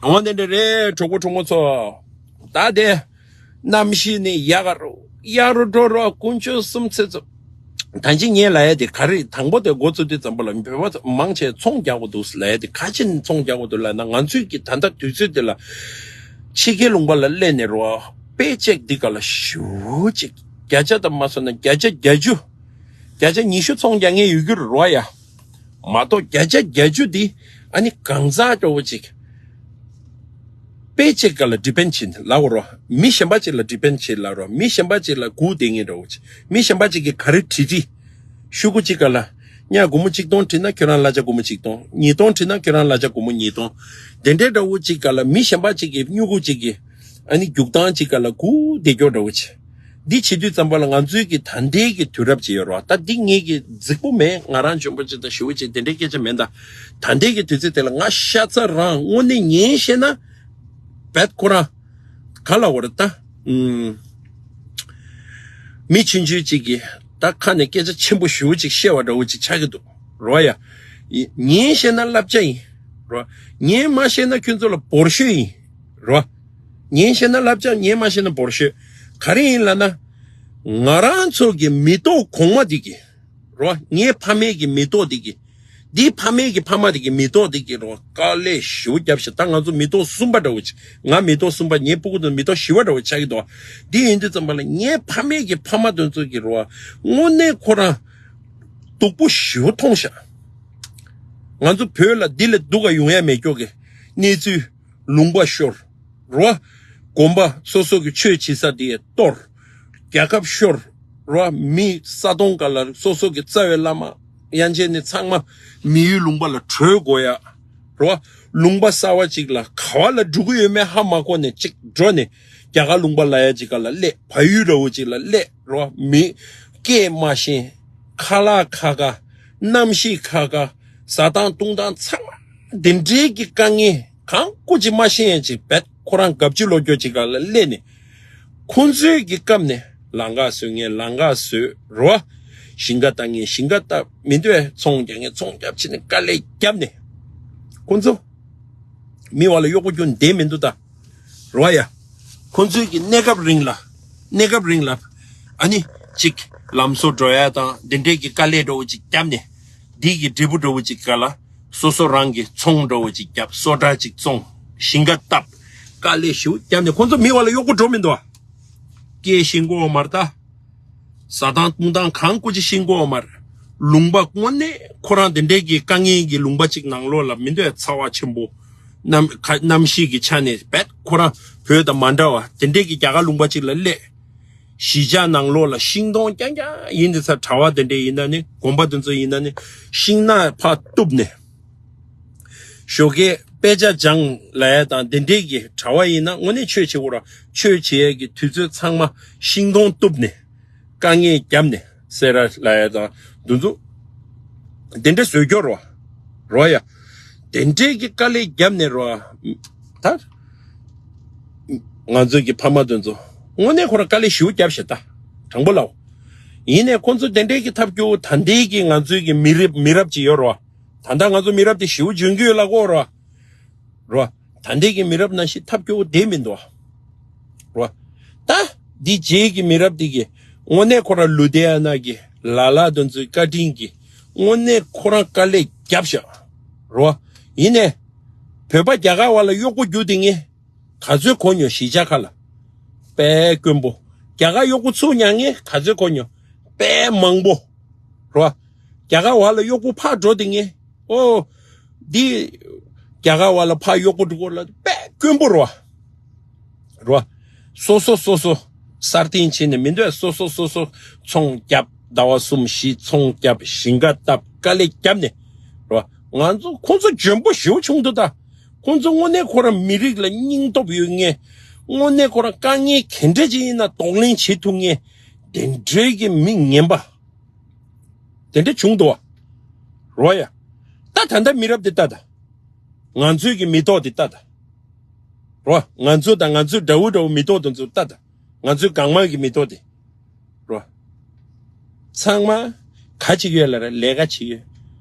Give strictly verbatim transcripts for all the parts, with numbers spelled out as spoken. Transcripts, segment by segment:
འོ་དེ་འདྲ་རེད། གྲོགས་པོ་གྲོགས་མོ་ཚོ། ད་དེ་གནམ་གཤིས་ནི་ཡག་རུ་ཡག་རུ་འགྲོ་རོགས། དཀོན་མཆོག་གསུམ་ཚེ་ཚོ། ད་ཅི་ངས་ལབ་ཡ་དེ་ག་རེ། དང་པོ་དེ་འགོ་བཙུགས་དུས་ཙམ་པ་ལ་བོད་པ་མང་ཆེ་ཚོང་རྒྱག་དགོས་འདུག་ལབ་ཡ་དེ། ག་ཅི་ནས་ཚོང་རྒྱག་དགོས་འདུག་ལབ་ན། ང་ཚོས་ཀྱི་ད་ལྟ་དུས་ཚོད་དེ་ལ་ཕྱི་རྒྱལ་ལུང་པ་ལ་སླེབས་ནས་རོགས། པེ་ཅེག་འདི་ག་ལ་ཞེ་པོ་ཅིག་བརྒྱ་ཆ་དང་མ་སོང་ན་བརྒྱ་ཆ་བརྒྱད་ཅུ། བརྒྱ་ཆ་ཉི་ཤུ་ཚོང་རྒྱག་མཁན་ཡོད་རྒྱུ་རེད་རོགས་ཡ། མ་གཏོགས་བརྒྱ་ཆ་བརྒྱད་ཅུ་འདི་ཨ་ནི་གང་ཟག་འདྲ་བོ་ཅིག་པེ་ཅེག་ག་ལ་ཌི་པེན་ཌི་བྱེད་ལབ་རོགས། མི་གཞན་པ་ཅིག་ལ་ཌི་པེན་ཌི་བྱེད་ལབ་རོགས། མི་གཞན་པ་ཅིག་ལ་སྒུག་བསྡད་མཁན་འདྲ་བོ་ཅིག་མི་གཞན་པ་ཅིག་གིས་ག་རེ་བྲིས་བྲིས། ཤོག་གུ་གཅིག་ག་ལ་གཉའ་སྒོར་མོ་གཅིག་སྟོང་བྲིས་ན་ཁྱོད་རང་གླ་ཆ་སྒོར་མོ་གཅིག་སྟོང་། ཉིས་སྟོང་བྲིས་ན་ཁྱོད་རང་གླ་ཆ་སྒོར་མོ་ཉིས་སྟོང་། དེ་འདྲའི་འདྲ་བོ་གཅིག་ག་ལ་མི་གཞན་པ་གཅིག་གིས་སྨྱུ་གུ་གཅིག་གིས་ཨ་ནི་རྒྱུག་སྟངས་གཅིག་ག་ལ་སྒུག་བསྡད་རྒྱུ་འདྲ་བོ་ཅིག་འདི་བྱེད་དུས་ཙམ་པ་ལ་ང་ཚོའི་གི་ད་ལྟའི་གི་དུས་རབས་ཅིག་ཡོད་རེད་བ། ད་འདི་ངེད་ཀྱི་རྫིག་པོ་མེད། ང་རང་འཇོན་པོ་ཅིག་དང་ཞེ་པོ་ཅིག་དེ་འདྲའི་སྐད་ཆ་མེད། ད་ད་ལྟའི་གི་དུས་ཚོད་དེ་ལ་ང་ཤ་ཚ་རང་དངོས་གནས་ཉན་ཤེས་ན་བད་ཁོ་རང་ག་ལ་བོར་ད། ཨུམ། མི་ཆུང་ཆུང་གཅིག་གིས་ད་ཁ་ནས་སྐད་ཆ་ཆེན་པོ་ཞེ་པོ་ཅིག་བཤད་པ་འདྲ་བོ་ཅིག་ཆགས་ཀྱི་འདུག་རོ་ཡ། ཉན་ཤེས་ན་བསླབ་བྱ་ཡིན་རོ། ཉན་མ་ཤེས་ན་ཁྱོད་ཚོ་ལ་བོར་ཤོས་ཡིན་རོ། ཉན་ཤེས་ན་བསླབ་བྱ། ཉན་མ་ཤེས་ན་བོར་ཤོས། ག་རེ་ཡིན་ལབ་ན། ང་རང་ཚོ་གི་མེ་ཏོག་གོང་མ་འདི་གི་རོ། ངའི་ཕ་མེས་ཀྱི་མེ་ཏོག་འདི་གི་འདིའི་ཕ་མེས་ཀྱི་ཕ་མ་དེ་གི་མེ་ཏོག་དེ་གི་རོ། དཀའ་ལས་ཞེ་པོ་བརྒྱབ་ཤག་ད་ང་ཚོ་མེ་ཏོག་གསུམ་པ་འདྲ་བོ་ཅིག་ང་མེ་ཏོག་གསུམ་པ། ངའི་སྤུ་གུ་དེ་མེ་ཏོག་བཞི་པ་འདྲ་བོ་ཆགས་ཀྱི་འདུག་འདི་ཡིན་དུས་ཙམ་པ་ལ་ངའི་ཕ་མེས་ཀྱི་ཕ་མ་དེ་ཚོ་གི་རོ། དངོས་གནས་ཁོ་རང་སྡུག་པོ་ཞེ་པོ་མཐོང་ཤག་ང་ཚོ་བོད་ལ་འདི་ལས་སྡུག་ག་ཡོང་ཡ་མེད་ཀྱོག་གི་གནས་ཚུལ། ལུང་པ་ཤོར། རོ། དགོན་པ་སོ་སོ་གི་ཆོས་བྱེད་ས་དེ་གཏོར། རྒྱལ་ཁབ་ཤོར། རོ། མི་ས་སྟོང་ག་ལ་སོ་སོ་གི་རྩ་བའི་བླ་མ་དབྱངས་ཅན་ནི་ཚང་མ་མི་ཡུལ་ལུང་པ་ལ་བྲོས་དགོས་ཡ། རོ། ལུང་པ་གསར་བ་ཅིག་ལ་ག་བ་ལ་འགྲོ་གི་ཡོད་མེད་ཧ་མ་གོ་ནས་ཅིག་འགྲོ་ནས་རྒྱ་གར་ལུང་པ་ལ་ཡ་ཅིག་ག་ལ་སླེབས། བལ་ཡུལ་འདྲ་བོ་ཅིག་ལ་སླེབས། རོ། མི་སྐད་མ་ཤེས། ཁ་ལག་ཁ་ཁ། གནམ་གཤིས་ཁ་ཁ། ཟ་སྟངས་བཏུང་སྟངས་ཚང་མ་དེ་འདྲའི་གི་དཀའ་ངལ་གང་སྐུ་ཅི་མ་ཤེས་ཡན་ཅིག་བད་ཁོ་རང་དགའ་བཅུ་ལོ་རྒྱུ་ཅིག་ག་ལ་སླེབས་ནས། ཁོང་ཚོའི་གི་སྐབས་ནས་ལང་ཀ་བཟོས་ངས་ལང་ཀ་བཟོས་རོ། ཞིང་ཁ་བཏབ་ངས་ཞིང་ཁ་བཏབ་མི་འདོད་ཚོང་རྒྱག་ངས་ཚོང་རྒྱབ་ཕྱིན་ནས་དཀའ་ལས་བརྒྱབ་ནས། ཁོང་ཚོ་མི་བ་ལ་གཡོག་པོ་རྒྱུ་བསྡད་མི་འདུག་ད། རོ་ཡ། ཁོང་ཚོའི་གི་གནས་སྐབས་རིང་ལ། གནས་སྐབས་རིང་ལ། ཨ་ནི། གཅིག་ལམ་བཟོ་འགྲོ་ཡ་དང་དེ་འདྲའི་གི་དཀའ་ལས་འདྲ་བོ་ཅིག་བརྒྱབ་ནས། འདི་གི་འབྲས་བུ་འདྲ་བོ་ཅིག་ག་ལ། སོ་སོ་རང་གི་ཚོང་འདྲ་བོ་ཅིག་བརྒྱབ། སོ་ཊ་ཅིག་བཙོང་། ཞིང་ཁ་བཏབ། དཀའ་ལས་ཞེ་པོ་བརྒྱབ་ནས་ཁོང་ཚོ་མི་བ་ལ་གཡོག་པོ་འགྲོ་མི་འདུག་ཨ། སྐད་ཤེས་གོ་མ་རེད་ད། ཟ་སྟངས་བཏུང་སྟངས་གང་སྐུ་ཅི་ཤེས་གོ་མ་རེད། ལུང་པ་དངོས་གནས་ཁོ་རང་དེ་འདྲའི་གི་དཀའ་ངལ་གི་ལུང་པ་ཅིག་ནང་ལོགས་ལ་མི་འདོད་ཚ་བ་ཆེན་པོ། གནམ་ཁ་གནམ་གཤིས་ཀྱི་ཆ་ནས་བད་ཁོ་རང་བོད་དང་མ་འདྲ་བ་དེ་འདྲའི་གི་རྒྱ་གར་ལུང་པ་ཅིག་ལ་སླེབས། གཞིས་ཆགས་ནང་ལོགས་ལ་ཤིང་སྡོང་རྐྱང་རྐྱང་ཡིན་དེ་ཚ། གྲྭ་བ་དེ་འདྲ་ཡིན་ན་ནི་དགོན་པ་དེ་ཚོ་ཡིན་ན་ནི་ཤིང་ནགས་ཕར་གཏུབ་ནས། ཞོགས་ཀས་དཔེ་ཆ་སྦྱང་ལ་ཡ་དང་དེ་འདྲའི་གི་གྲྭ་བ་ཡིན་ན་དངོས་གནས་ཆོས་བྱེད་དགོས་ར། ཆོས་བྱེད་ཡས་ཀྱི་དུས་ཚོད་ཚང་མ་ཤིང་སྡོང་གཏུབ་ནས། དཀའ་ངལ་བརྒྱབ་ནས་སེ་ར་ལ་ཡ་དང་འདུ་འཛུགས། དེ་འདྲ་བཟོས་སྐྱོར་རོ། རོ་ཡ། དེ་འདྲའི་གི་དཀའ་ལས་བརྒྱབ་ནས་རོ། ད། ང་ཚོའི་གི་ཕ་མ་དེ་ཚོ། དངོས་གནས་ཁོ་རང་དཀའ་ལས་ཞེ་པོ་བརྒྱབ་ཤག་ད། དྲང་པོ་ལབ། ཡིན་ནས་ཁོ་ཚོ་དེ་འདྲའི་གི་ཐབས་སྐྱོ་བོ་ད་ལྟའི་གི་ང་ཚོའི་གི་མི་རབས་མི་རབས་ཅིག་ཡོད་རོ། ད་ལྟ་ང་ཚོ་མི་རབས་དེ་ཞེ་པོ་འཇོན་གི་ཡོད་ལ་གོ་རོ། རོ། ད་ལྟའི་གི་མི་རབས་ནང་བཞིན་ཐབས་སྐྱོ་བོ་བསྡད་མི་འདུག་རོ། ད་འདི་རྗེས་ཀྱི་མི་རབས་འདི་གི་དངོས་གནས་ཁོ་རང་ལུ་དེ་ཡ་ན་གི་ལ་ལ་དེ་ཚོའི་བཀའ་དྲིན་གི་དངོས་གནས་ཁོ་རང་དཀའ་ལས་བརྒྱབ་ཤག་རོ། ཡིན་ནས་བོད་པ་རྒྱ་གར་བ་ལ་གཡོག་པོ་རྒྱུག་དེ་ངས་ག་ཚོད་གོ་མྱོང་། གཞིས་ཆགས་ཁ་ལ་དཔེ་དཀོན་པོ། རྒྱ་གར་གཡོག་པོ་ཚུར་ཉར་ངས་ག་ཚོད་གོ་མྱོང་། དཔེ་མང་པོ་རོ། རྒྱ་གར་བ་ལ་གཡོག་པོ་ཕར་འགྲོ་དེ་ངས། ཨོ། འདི། རྒྱ་གར་བ་ལ་ཕར་གཡོག་པོ་འགྲོ་གོ་ལ་དཔེ་དཀོན་པོ་རོ། རོ། སོ་སོ་སོ་སོ། སར་ཐིང་ཕྱིན་ནས་མི་འདོད་སོ་སོ་སོ་སོ་ཚོང་བརྒྱབ། ཟླ་བ་གསུམ་བཞི་ཚོང་བརྒྱབ། ཞིང་ཁ་བཏབ། དཀའ་ལས་བརྒྱབ་ནས། རོ། ང་ཚོ་ཁོང་ཚོ་འཇོན་པོ་ཞེ་པོ་བྱུང་འདུག་ད། ཁོང་ཚོ་དངོས་གནས་ཁོ་རང་མི་རིགས་ལ་སྙིང་སྟོབས་ཡོད་མཁན། དངོས་གནས་ཁོ་རང་དཀའ་ངལ་ག་འདྲ་ཅིག་ཡིན་ན་གདོང་ལེན་བྱེད་ཐུབ་མཁན། དེ་འདྲའི་གི་མི་ངན་པ། དེ་འདྲ་བྱུང་འདུག་བ། རོ་ཡ། ད་ད་ལྟ་མི་རབས་འདི་ལྟ་ད། ང་ཚོའི་གི་མེ་ཏོག་འདི་ལྟ་ད། རོ། ང་ཚོ་དང་ང་ཚོའི་དགྲ་བོ་འདྲ་བོ་མེ་ཏོག་དེ་ཚོ་ལྟ་ད། ང་ཚོའི་གང་མང་གི་མེ་ཏོག་འདི། རོ། ཚང་མ་ག་བྱེད་ཀྱི་ཡོད་ལ་ར། ལས་ཀ་བྱེད་ཀྱི་ཡོད།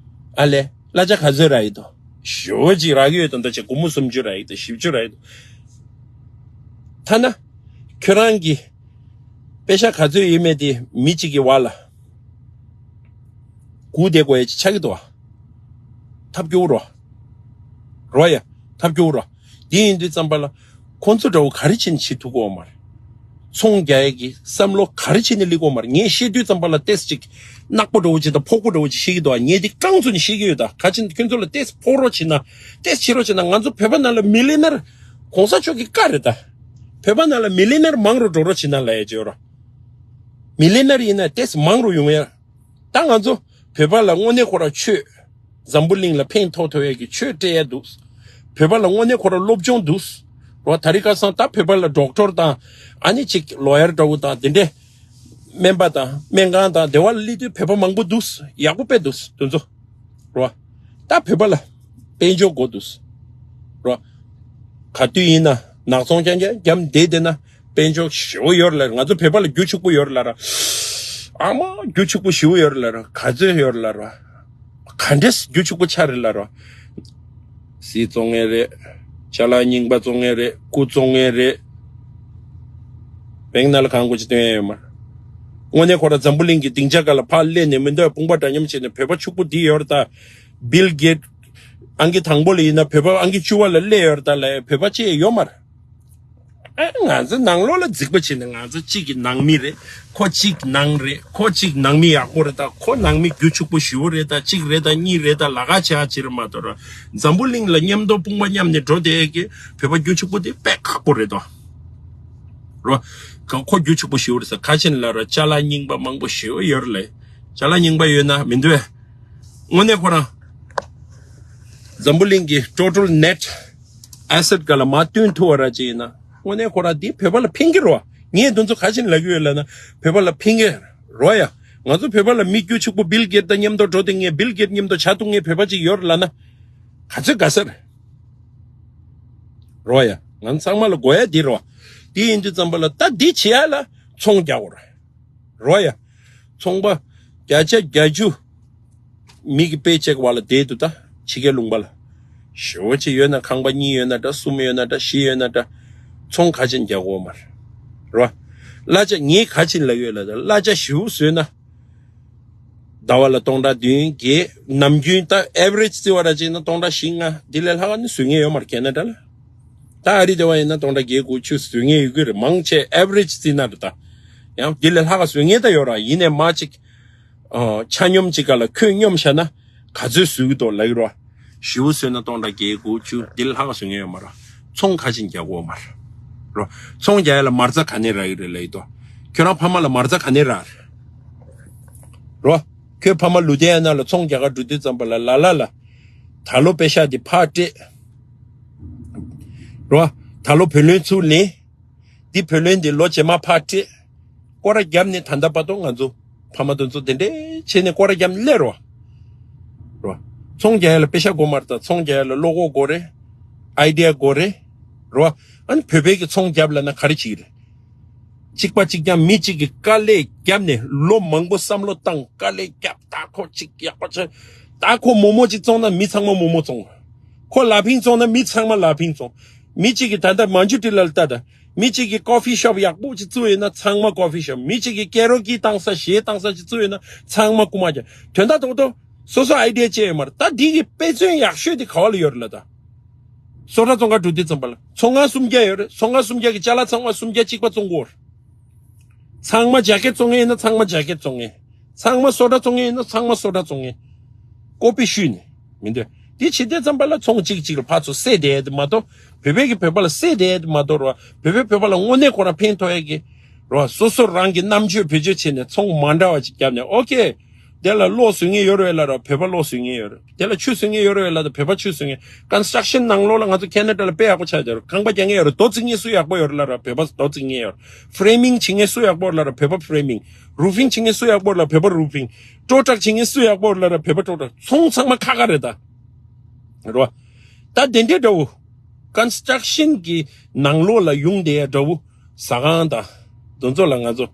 ཨ་ལས། གླ་ཆ་ག་ཚོད་རག་ཡོད་དོ། ཞེ་པོ་ཅིག་རག་གི་ཡོད་དམ། ད་ཅིག་སྒོར་མོ་སུམ་ཅུ་རག་གི་འདུག་བཞི་བཅུ་རག་གི་འདུག་ཐ་ན་ཁྱོད་རང་གི་པེ་ཤ་ག་ཚོད་ཡོད་མེད་དེ་མི་གཅིག་གི་བར་ལ་སྒུག་བསྡད་དགོས་ཡ་ཅིག་ཆགས་ཀྱི་འདུག་བ། ཐབས་སྐྱོ་བོ་རོ། རོ་ཡ། ཐབས་སྐྱོ་བོ་རོ། དེ་ཡིན་དུས་ཙམ་པ་ལ། ཁོང་ཚོ་འདྲ་བོ་ག་རེ་བྱས་ནས་བྱེད་ཐུབ་ཀྱི་ཡོད་མ་རེད། ཚོང་རྒྱག་ཡས་ཀྱི་བསམ་བློ་ག་རེ་བྱས་ནས་སླེབས་ཀྱི་ཡོད་མ་རེད། ངས་བཤད་དུས་ཙམ་པ་ལ་ཏོག་ཙམ་ཅིག་ནག་པོ་འདྲ་བོ་ཅིག་དང་ཕོག་པོ་འདྲ་བོ་ཅིག་བཤད་ཀྱི་འདུག་ངས་འདི་རྐང་བཙུགས་ནས་བཤད་ཀྱི་ཡོད་ད། ག་ཅི་ཁྱོད་ཚོ་ལ་ཏོག་ཙམ་ཕོག་རོགས་བྱེད་ན། ཏོག་ཙམ་བྱེད་རོགས་བྱེད་ན། ང་ཚོ་བོད་པ་ནང་ལ་མི་ལི་ནར་གོང་ས་མཆོག་གི་བཀའ་རེད་ད། བོད་པ་ནང་ལ་མི་ལི་ནར་མང་རུ་འགྲོ་རོགས་བྱེད་ན་ལབ་ཡས་བྱེད་རོགས། མི་ལི་ནར་ཡིན་ན་ཏོག་ཙམ་མང་རུ་ཡོང་ཡ། ད་ང་ཚོ་བོད་པ་ལ་དངོས་གནས་ཁོ་རང་ཆོས། འཛམ་བུ་གླིང་ལ་ཕན་ཐོགས་ཐུབ་ཡས་ཀྱི་ཆོས་སྤྲད་ཡ་འདུག་བོད་པ་ལ་དངོས་གནས་ཁོ་རང་སློབ་སྦྱོང་འདུག་རོ། དེ་རིང་ཁ་སང་ད་བོད་པ་ལ་ཌོག་ཊར་དང་། ཨ་ནི་ཅིག་ལོ་ཡར་འདྲ་བོ་དང་དེ་འདྲས། སྨན་པ་དང་སྨན་ཁང་དང་སྡེ་བ་ལ་སླེབས་དུས་བོད་པ་མང་པོ་འདུག་ཡག་པོ་དཔེ་འདུག་དེ་ཚོ། རོ། ད་བོད་པ་ལ་དཔལ་འབྱོར་དགོས་འདུག་རོ། ག་དུས་ཡིན་ན་ནག་ཚོང་རྐྱང་རྐྱང་བརྒྱབ་བསྡད་བསྡད་ན། དཔལ་འབྱོར་ཞེ་པོ་ཡོད་རེད་ལབ། ང་ཚོ་བོད་པ་ལ་རྒྱུ་ཕྱུག་པོ་ཡོད་རེད་ལབ་ར། ཨ་མ། རྒྱུ་ཕྱུག་པོ་ཞེ་པོ་ཡོད་རེད་ལབ་ར། ག་ཚོད་ཡོད་རེད་ལབ་ར། ག་འདྲས་རྒྱུ་ཕྱུག་པོ་ཆགས་རེད་ལབ་ར། གཟི་བཙོང་མཁན་རེད། ཅ་ལག་རྙིང་པ་བཙོང་མཁན་རེད། སྐུ་བཙོང་མཁན་རེད། བེང་ནང་ལ་གང་དགོས་ཅིག་སྟོན་ཡ་ཡོད་མ་རེད། དངོས་གནས་ཁོ་ར་འཛམ་བུ་གླིང་གི་སྡིངས་ཆ་སྒང་ལ་ཕར་སླེབས་ནས་མི་འདོད་དཔུང་པ་འདྲ་མཉམ་བྱས་ནས་བོད་པ་ཕྱུག་པོ་འདི་ཡོད་རེད་ད། བིལ་གེད། ཨང་ཀི་དང་པོ་ལ་ཡིན་ན་བོད་པ་ཨང་ཀི་བཅུ་པ་ལ་སླེབས་ཡོད་རེད་ད་ལབ་ཡ་བོད་པ་ཅིག་ཡོད་མ་རེད། ཨ། ང་ཚོ་ནང་ལོགས་ལ་རྫིག་པ་བྱས་ནས། ང་ཚོ་གཅིག་གི་ནང་མི་རེད། ཁོ་གཅིག་ནང་རེད། ཁོ་གཅིག་ནང་མི་ཡག་པོ་རེད་ད། ཁོ་ནང་མི་རྒྱུ་ཕྱུག་པོ་ཞེ་པོ་རེད་ད། གཅིག་རེད་ད། གཉིས་རེད་ད། ལ་ཁ་བྱེད་ཨ་ཅིར་མ་གཏོགས་ར། འཛམ་བུ་གླིང་ལ་མཉམ་དུ་དཔུང་པ་མཉམ་ནས་འགྲོ་བསྡད་ཀྱི་བོད་པ་རྒྱུ་ཕྱུག་པོ་དེ་དཔེ་ཁག་པོ་རེད་དོ། རོ། ཁོ་རྒྱུ་ཕྱུག་པོ་ཞེ་པོ་རེད་ཟེར། ག་ཅི་ལབ་ར། ཅ་ལག་རྙིང་པ་མང་པོ་ཞེ་པོ་ཡོད་རེད་ལབ། ཅ་ལག་རྙིང་པ་ཡོད་ན་མི་འདོད། དངོས་གནས་ཁོ་རང་འཛམ་བུ་གླིང་གི་ཊོ་ཊལ་ནེཊ་ཨེ་སེཊ་སྒང་ལ་མར་བཏོན་ཐུབ་པ་ར་ཅིག་ཡིན་ན། དངོས་གནས་ཁོ་རང་འདི་བོད་པ་ལ་ཕན་གྱི་རེད་བ། ངས་འདི་ཚོ་ག་ཅི་ལབ་ཀྱི་ཡོད་ལབ་ན། བོད་པ་ལ་ཕན་གྱི་རེད་བ་ཡ། ང་ཚོ་བོད་པ་ལ་མི་རྒྱུ་ཕྱུག་པོ་བིལ་གེད་དང་མཉམ་དུ་འགྲོ་དེ། ངས་བིལ་གེད་མཉམ་དུ་བྱ་ཐུབ་མཁན་བོད་པ་ཅིག་ཡོད་རེད་ལབ་ན། ག་ཚོད་དགའ་ས་རེད། རེད་བ་ཡ། ང་ཚང་མ་ལ་དགོས་ཡ་འདི་རེད་བ། འདི་ཡིན་དུས་ཙམ་པ་ལ་ད་འདི་བྱེད་ཡ་ལ་ཚོང་རྒྱག་དགོས་རེད། རོ་ཡ། ཚོང་པ་བརྒྱ་ཆ་བརྒྱད་ཅུ་མི་གི་པེ་ཅེག་བར་ལ་བསྡད་འདུག་ད་ཕྱི་རྒྱལ་ལུང་པ་ལ། ཞེ་པོ་ཅིག་ཡོད་ན་ཁང་པ་གཉིས་ཡོད་ན་འདྲ། གསུམ་ཡོད་ན་འདྲ། བཞི་ཡོད་ན་འདྲ། ཚོང་ག་ཅི་རྒྱག་དགོས་མ་རེད། རོ། གླ་ཆ་ངས་ག་ཅི་ལབ་ཡོད་ལབ་ད། གླ་ཆ་ཞེ་པོ་བཟོས་ན། ཟླ་བ་ལ་སྟོང་ཕྲག་བདུན་བརྒྱད། ནམ་རྒྱུན་ད་ཨེ་ཝ་རེཇ་བརྩི་བ་ར་བྱས་ན་སྟོང་ཕྲག་བཞི་ལྔ། འདི་ལས་ལྷག་ནི་བཟོ་མཁན་ཡོད་མ་རེད་ཁེ་ན་ཌ་ལ། ད་ཨ་རི་སྡེ་བ་ཡིན་ན་སྟོང་ཕྲག་བརྒྱད་དགུ་བཅུ་བཟོ་མཁན་ཡོད་ཀྱི་རེད། མང་ཆེ་ཨེ་ཝ་རེཇ་བརྩིས་ན་རེད་ད། ཡང་འདི་ལས་ལྷག་བཟོ་མཁན་ད་ཡོད་ར། ཡིན་ནའི་མ་གཅིག་ཨ། ཆ་སྙོམས་གཅིག་སྒང་ལ་ཁོད་སྙོམས་བཞག་ན་ག་ཚོད་བཟོ་གི་འདུག་ལབ་ཀྱི་རེད་བ། ཞེ་པོ་བཟོས་ན་སྟོང་ཕྲག་བརྒྱད་དགུ་བཅུ། འདི་ལས་ལྷག་བཟོ་མཁན་ཡོད་མ་རེད། ཚོང་ག་ཅི་རྒྱག་དགོས་མ་རེད། རོ། ཚོང་རྒྱག་ཡ་ལ་མ་རྩ་ག་ནས་རག་གི་རེད་ལབ་ཀྱི་འདུག་ཁྱོད་རང་ཕ་མ་ལ་མ་རྩ་ག་ནས་རག་རོ། ཁྱོད་ཕ་མ་ལུ་དེ་ཡ་ན་ལ་ཚོང་རྒྱག་ག་འགྲོ་དུས་ཙམ་པ་ལ་ལ་ལ་ལ། ད་ལོ་པེ་ཤ་འདི་ཕར་སྤྲད། རོ། ད་ལོ་བུ་ལོན་ཚུར་ལེན། འདི་བུ་ལོན་འདི་ལོ་རྗེས་མ་ཕར་སྤྲད། སྐོར་ར་བརྒྱབ་ནས་ད་ལྟ་བར་དུ་ང་ཚོ་ཕ་མ་དེ་ཚོ་དེ་འདྲས་བྱས་ནས་སྐོར་ར་བརྒྱབ་ནས་སླེབས་རོ། རོ། ཚོང་རྒྱག་ཡ་ལ་པེ་ཤ་དགོས་མ་རེད་ད། ཚོང་རྒྱག་ཡ་ལ་བློ་ཁོག་དགོས་རེད། ཨའི་ཌི་ཡ་དགོས་རེད། རོ། ཨ་ནི་བོད་པའི་གི་ཚོང་རྒྱབ་ལབ་ན་ག་རེ་བྱེད་ཀྱི་རེད། གཅིག་པ་གཅིག་རྐྱང་མི་གཅིག་གིས་དཀའ་ལས་བརྒྱབ་ནས་ལོ་མང་པོ་བསམ་བློ་བཏང་། དཀའ་ལས་བརྒྱབ། ད་ཁོ་གཅིག་ཡག་པོ་བྱས། ད་ཁོ་མོག་མོག་གཅིག་བཙོང་ན་མི་ཚང་མ་མོག་མོག་བཙོང་། ཁོ་ལ་ཕིང་བཙོང་ན་མི་ཚང་མ་ལ་ཕིང་བཙོང་། མི་གཅིག་གིས་ད་ལྟ་མན་ཇུ་ཊི་ལ་ལྟ་ད། མི་གཅིག་གིས་ཀོ་ཕི་ཤོབ་ཡག་པོ་ཅིག་བཙུགས་ཡོད་ན་ཚང་མ་ཀོ་ཕི་ཤོབ། མི་གཅིག་གིས་ཀེ་རོ་ཀི་བཏང་ས་གཞས་བཏང་ས་ཅིག་བཙུགས་ཡོད་ན་ཚང་མ་རྐུ་མ་རྒྱག། དོན་དག་ཏོག་ཏོ་སོ་སོ་ཨའི་ཌི་ཡ་ཅིག་ཡོད་མ་རེད། ད་འདི་གི་དཔེ་མཚོན་ཡག་ཤོས་དེ་ག་བ་ལ་ཡོད་རེད་ལབ་ད། བཟོ་གྲྭ་བཙོང་ག་འགྲོ་དུས་ཙམ་པ་ལ་ཚོང་ཁང་སུམ་བརྒྱ་ཡོད་རེད། ཚོང་ཁང་སུམ་བརྒྱ་གི་ཅ་ལག་ཚང་མ་སུམ་བརྒྱ་གཅིག་པ་བཙོང་གི་ཡོད་རེད། ཚང་མ་ཇེ་ཀེཊ་བཙོང་མཁན་ཡིན་ན་ཚང་མ་ཇེ་ཀེཊ་བཙོང་མཁན། ཚང་མ་སོ་ཊ་བཙོང་མཁན་ཡིན་ན་ཚང་མ་སོ་ཊ་བཙོང་མཁན། ཀོ་པི་བཤུས་ནས་མི་འདོད། དེ་བྱེད་དུས་ཙམ་པ་ལ་ཚོང་གཅིག་གཅིག་ལ་ཕར་ཚུར་བསད་བསྡད་དེ་མ་གཏོགས། བོད་པའི་གི་བོད་པ་ལ་བསད་བསྡད་དེ་མ་གཏོགས་ར། བོད་པའི་བོད་པ་ལ་དངོས་གནས་ཁོ་རང་ཕན་ཐོགས་ཡས་ཀྱི་ར། སོ་སོ་རང་གི་རྣམ་དཔྱོད་བེད་སྤྱོད་བྱས་ནས་ཚོང་མ་འདྲ་བ་ཅིག་བརྒྱབ་ནས། ཨོ་ཁེ། དེ་ལ་གློག་བཟོ་མཁན་ཡོད་རེད་ལབ་ར། བོད་པ་གློག་བཟོ་མཁན་ཡོད་རེད། དེ་ལ་ཆུ་བཟོ་མཁན་ཡོད་རེད་ལབ་ད། བོད་པ་ཆུ་བཟོ་མཁན། ཀོན་སི་ཊྲག་ཤན་ནང་ལོགས་ལ་ང་ཚོ་ཁེ་ན་ཌ་ལ་དཔེ་ཡག་པོ་ཆགས་ཡོད་རེད། ཁང་པ་རྒྱག་མཁན་ཡོད་རེད། རྡོ་བརྩིགས་མཁན་སུ་ཡག་པོ་ཡོད་རེད་ལབ་ར། བོད་པ་རྡོ་བརྩིགས་མཁན་ཡོད་རེད། ཕི་རེ་མིང་བྱེད་མཁན་སུ་ཡག་པོ་ལབ་ར། བོད་པ་ཕི་རེ་མིང་། རུ་ཕིང་བྱེད་མཁན་སུ་ཡག་པོ་ལབ། བོད་པ་རུ་ཕིང་། སྤྲོ་ཊག་བྱེད་མཁན་སུ་ཡག་པོ་ལབ་ར། བོད་པ་སྤྲོ་ཊག། ཚོང་ཚང་མ་ཁ་ཁ་རེད་ད། རེད་བ། ད་དེ་འདྲའི་འདྲ་བོ། ཀོན་སི་ཊྲག་ཤན་གྱི་ནང་ལོགས་ལ་ཡོང་བསྡད་ཡ་འདྲ་བོ། ཟ་ཁང་དང་། དེ་ཚོ་ལ་ང་ཚོ་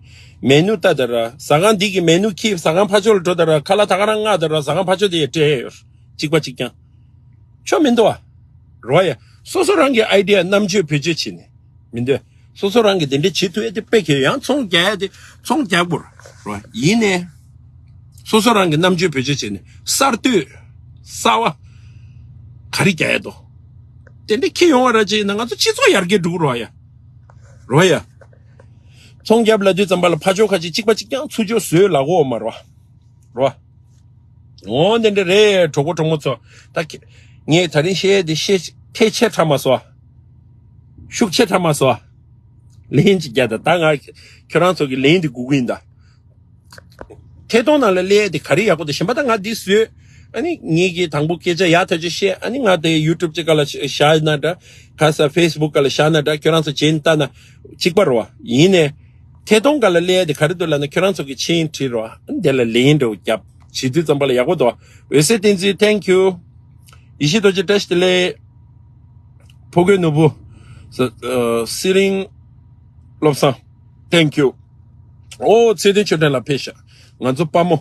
མེ་ནུ་ལྟ་ད་ར། ཟ་ཁང་འདི་གི་མེ་ནུ་ཁྱེར་ཟ་ཁང་ཕར་ཕྱོགས་ལ་འགྲོ་ད་ར། ཁ་ལག་ད་ག་རང་མངགས་ད་ར། ཟ་ཁང་ཕར་ཕྱོགས་དེ་ཡ་སྤྲད་ཡ་ཡོད། གཅིག་པ་གཅིག་རྐྱང་། ཆོ་མི་འདུག་བ། རོ་ཡ། སོ་སོ་རང་གི་ཨའི་ཌི་ཡ་རྣམ་དཔྱོད་བེད་སྤྱོད་བྱེད་ནས་མི་འདོད། སོ་སོ་རང་གི་དེ་འདྲ་བྱེད་ཐུབ་ཡ་དེ་དཔེ་གལ་ཡང་ཚོང་རྒྱག་ཡ་དེ་ཚོང་རྒྱག་དགོས་རོ། ཡིན་ནས། སོ་སོ་རང་གི་རྣམ་དཔྱོད་བེད་སྤྱོད་བྱེད་ནས་གསར་གཏོད། གསར་བ། ག་རེ་རྒྱག་ཡ་དོ། དེ་འདྲ་ཁྱི་ཡོང་བ་ར་ཅིག་ཡིན་ན་ང་ཚོ་སྤྱི་ཚོགས་ཡར་རྒྱས་འགྲོ་གི་རོ་ཡ། རོ་ཡ། ཚོང་རྒྱབ་ལ་དུས་ཙམ་པ་ལ་ཕ་ཇོ་ཁ་ཅིག་གཅིག་པ་གཅིག་རྐྱང་ཚུར་ཕྱོགས་བཟོས་ལ་གོ་མ་རོ། རོ། འོ་དེ་འདྲ་རེད་གྲོགས་པོ་གྲོགས་མོ་ཚོ། ད་ཁྱེད་ངས་ད་རིང་བཤད་དེ་བཤད་ཐལ་ཆེ་དྲགས་མ་སོང་། ཤུགས་ཆེ་དྲགས་མ་སོང་། ལན་ཅིག་རྒྱག་ད་ད་ང་ཁྱོད་རང་ཚོ་གི་ལན་དེ་སྒུག་གི་ཡིན་ད། ཐད་གཏོང་ནང་ལ་སླེབས་དེ་ག་རེ་ཡག་པོ་དེ་གཞན་པ་ད་ང་འདི་བཟོས། ཨ་ནི་ངེད་ཀྱིས་དང་པོ་སྐད་ཆ་ཡག་ཐག་ཆོད་བཤད། ཨ་ནི་ང་དེ་ཡུ་ཊུབ་ཅིག་ག་ལ་བཞག་ན་འདྲ། ག་ས་ཕེ་སི་བུག་ག་ལ་བཞག་ན་འདྲ། ཁྱོད་རང་ཚོ་བྱེད་ལྟ་ན་གཅིག་པ་རོ། ཡིན་ནས། ཐད་གཏོང་ག་ལ་སླེབས་དེ་ག་རེ་འདུག་ལབ་ན་ཁྱོད་རང་ཚོ་གི་མཆན་བྲིས་རོ། ཨ་ནི་དེ་ལ་ལན་འདྲ་བོ་རྒྱབ། བྱེད་དུས་ཙམ་པ་ལ་ཡག་པོ་འདུག་འོད་ཟེར་བསྟན་འཛིན་thank you། ཡེ་ཤེས་རྡོ་རྗེ་བཀྲ་ཤིས་བདེ་ལེགས། ཕོ་རྒོད་ནོར་བུ། ས- ཨ། སི་རིང་བློ་བཟང་། Thank you། ཨོ་ཚེ་བརྟན་ཆོས་སྒྲོན་ལགས་ཕེབས་ཤག་ང་ཚོ་དཔའ་མོ།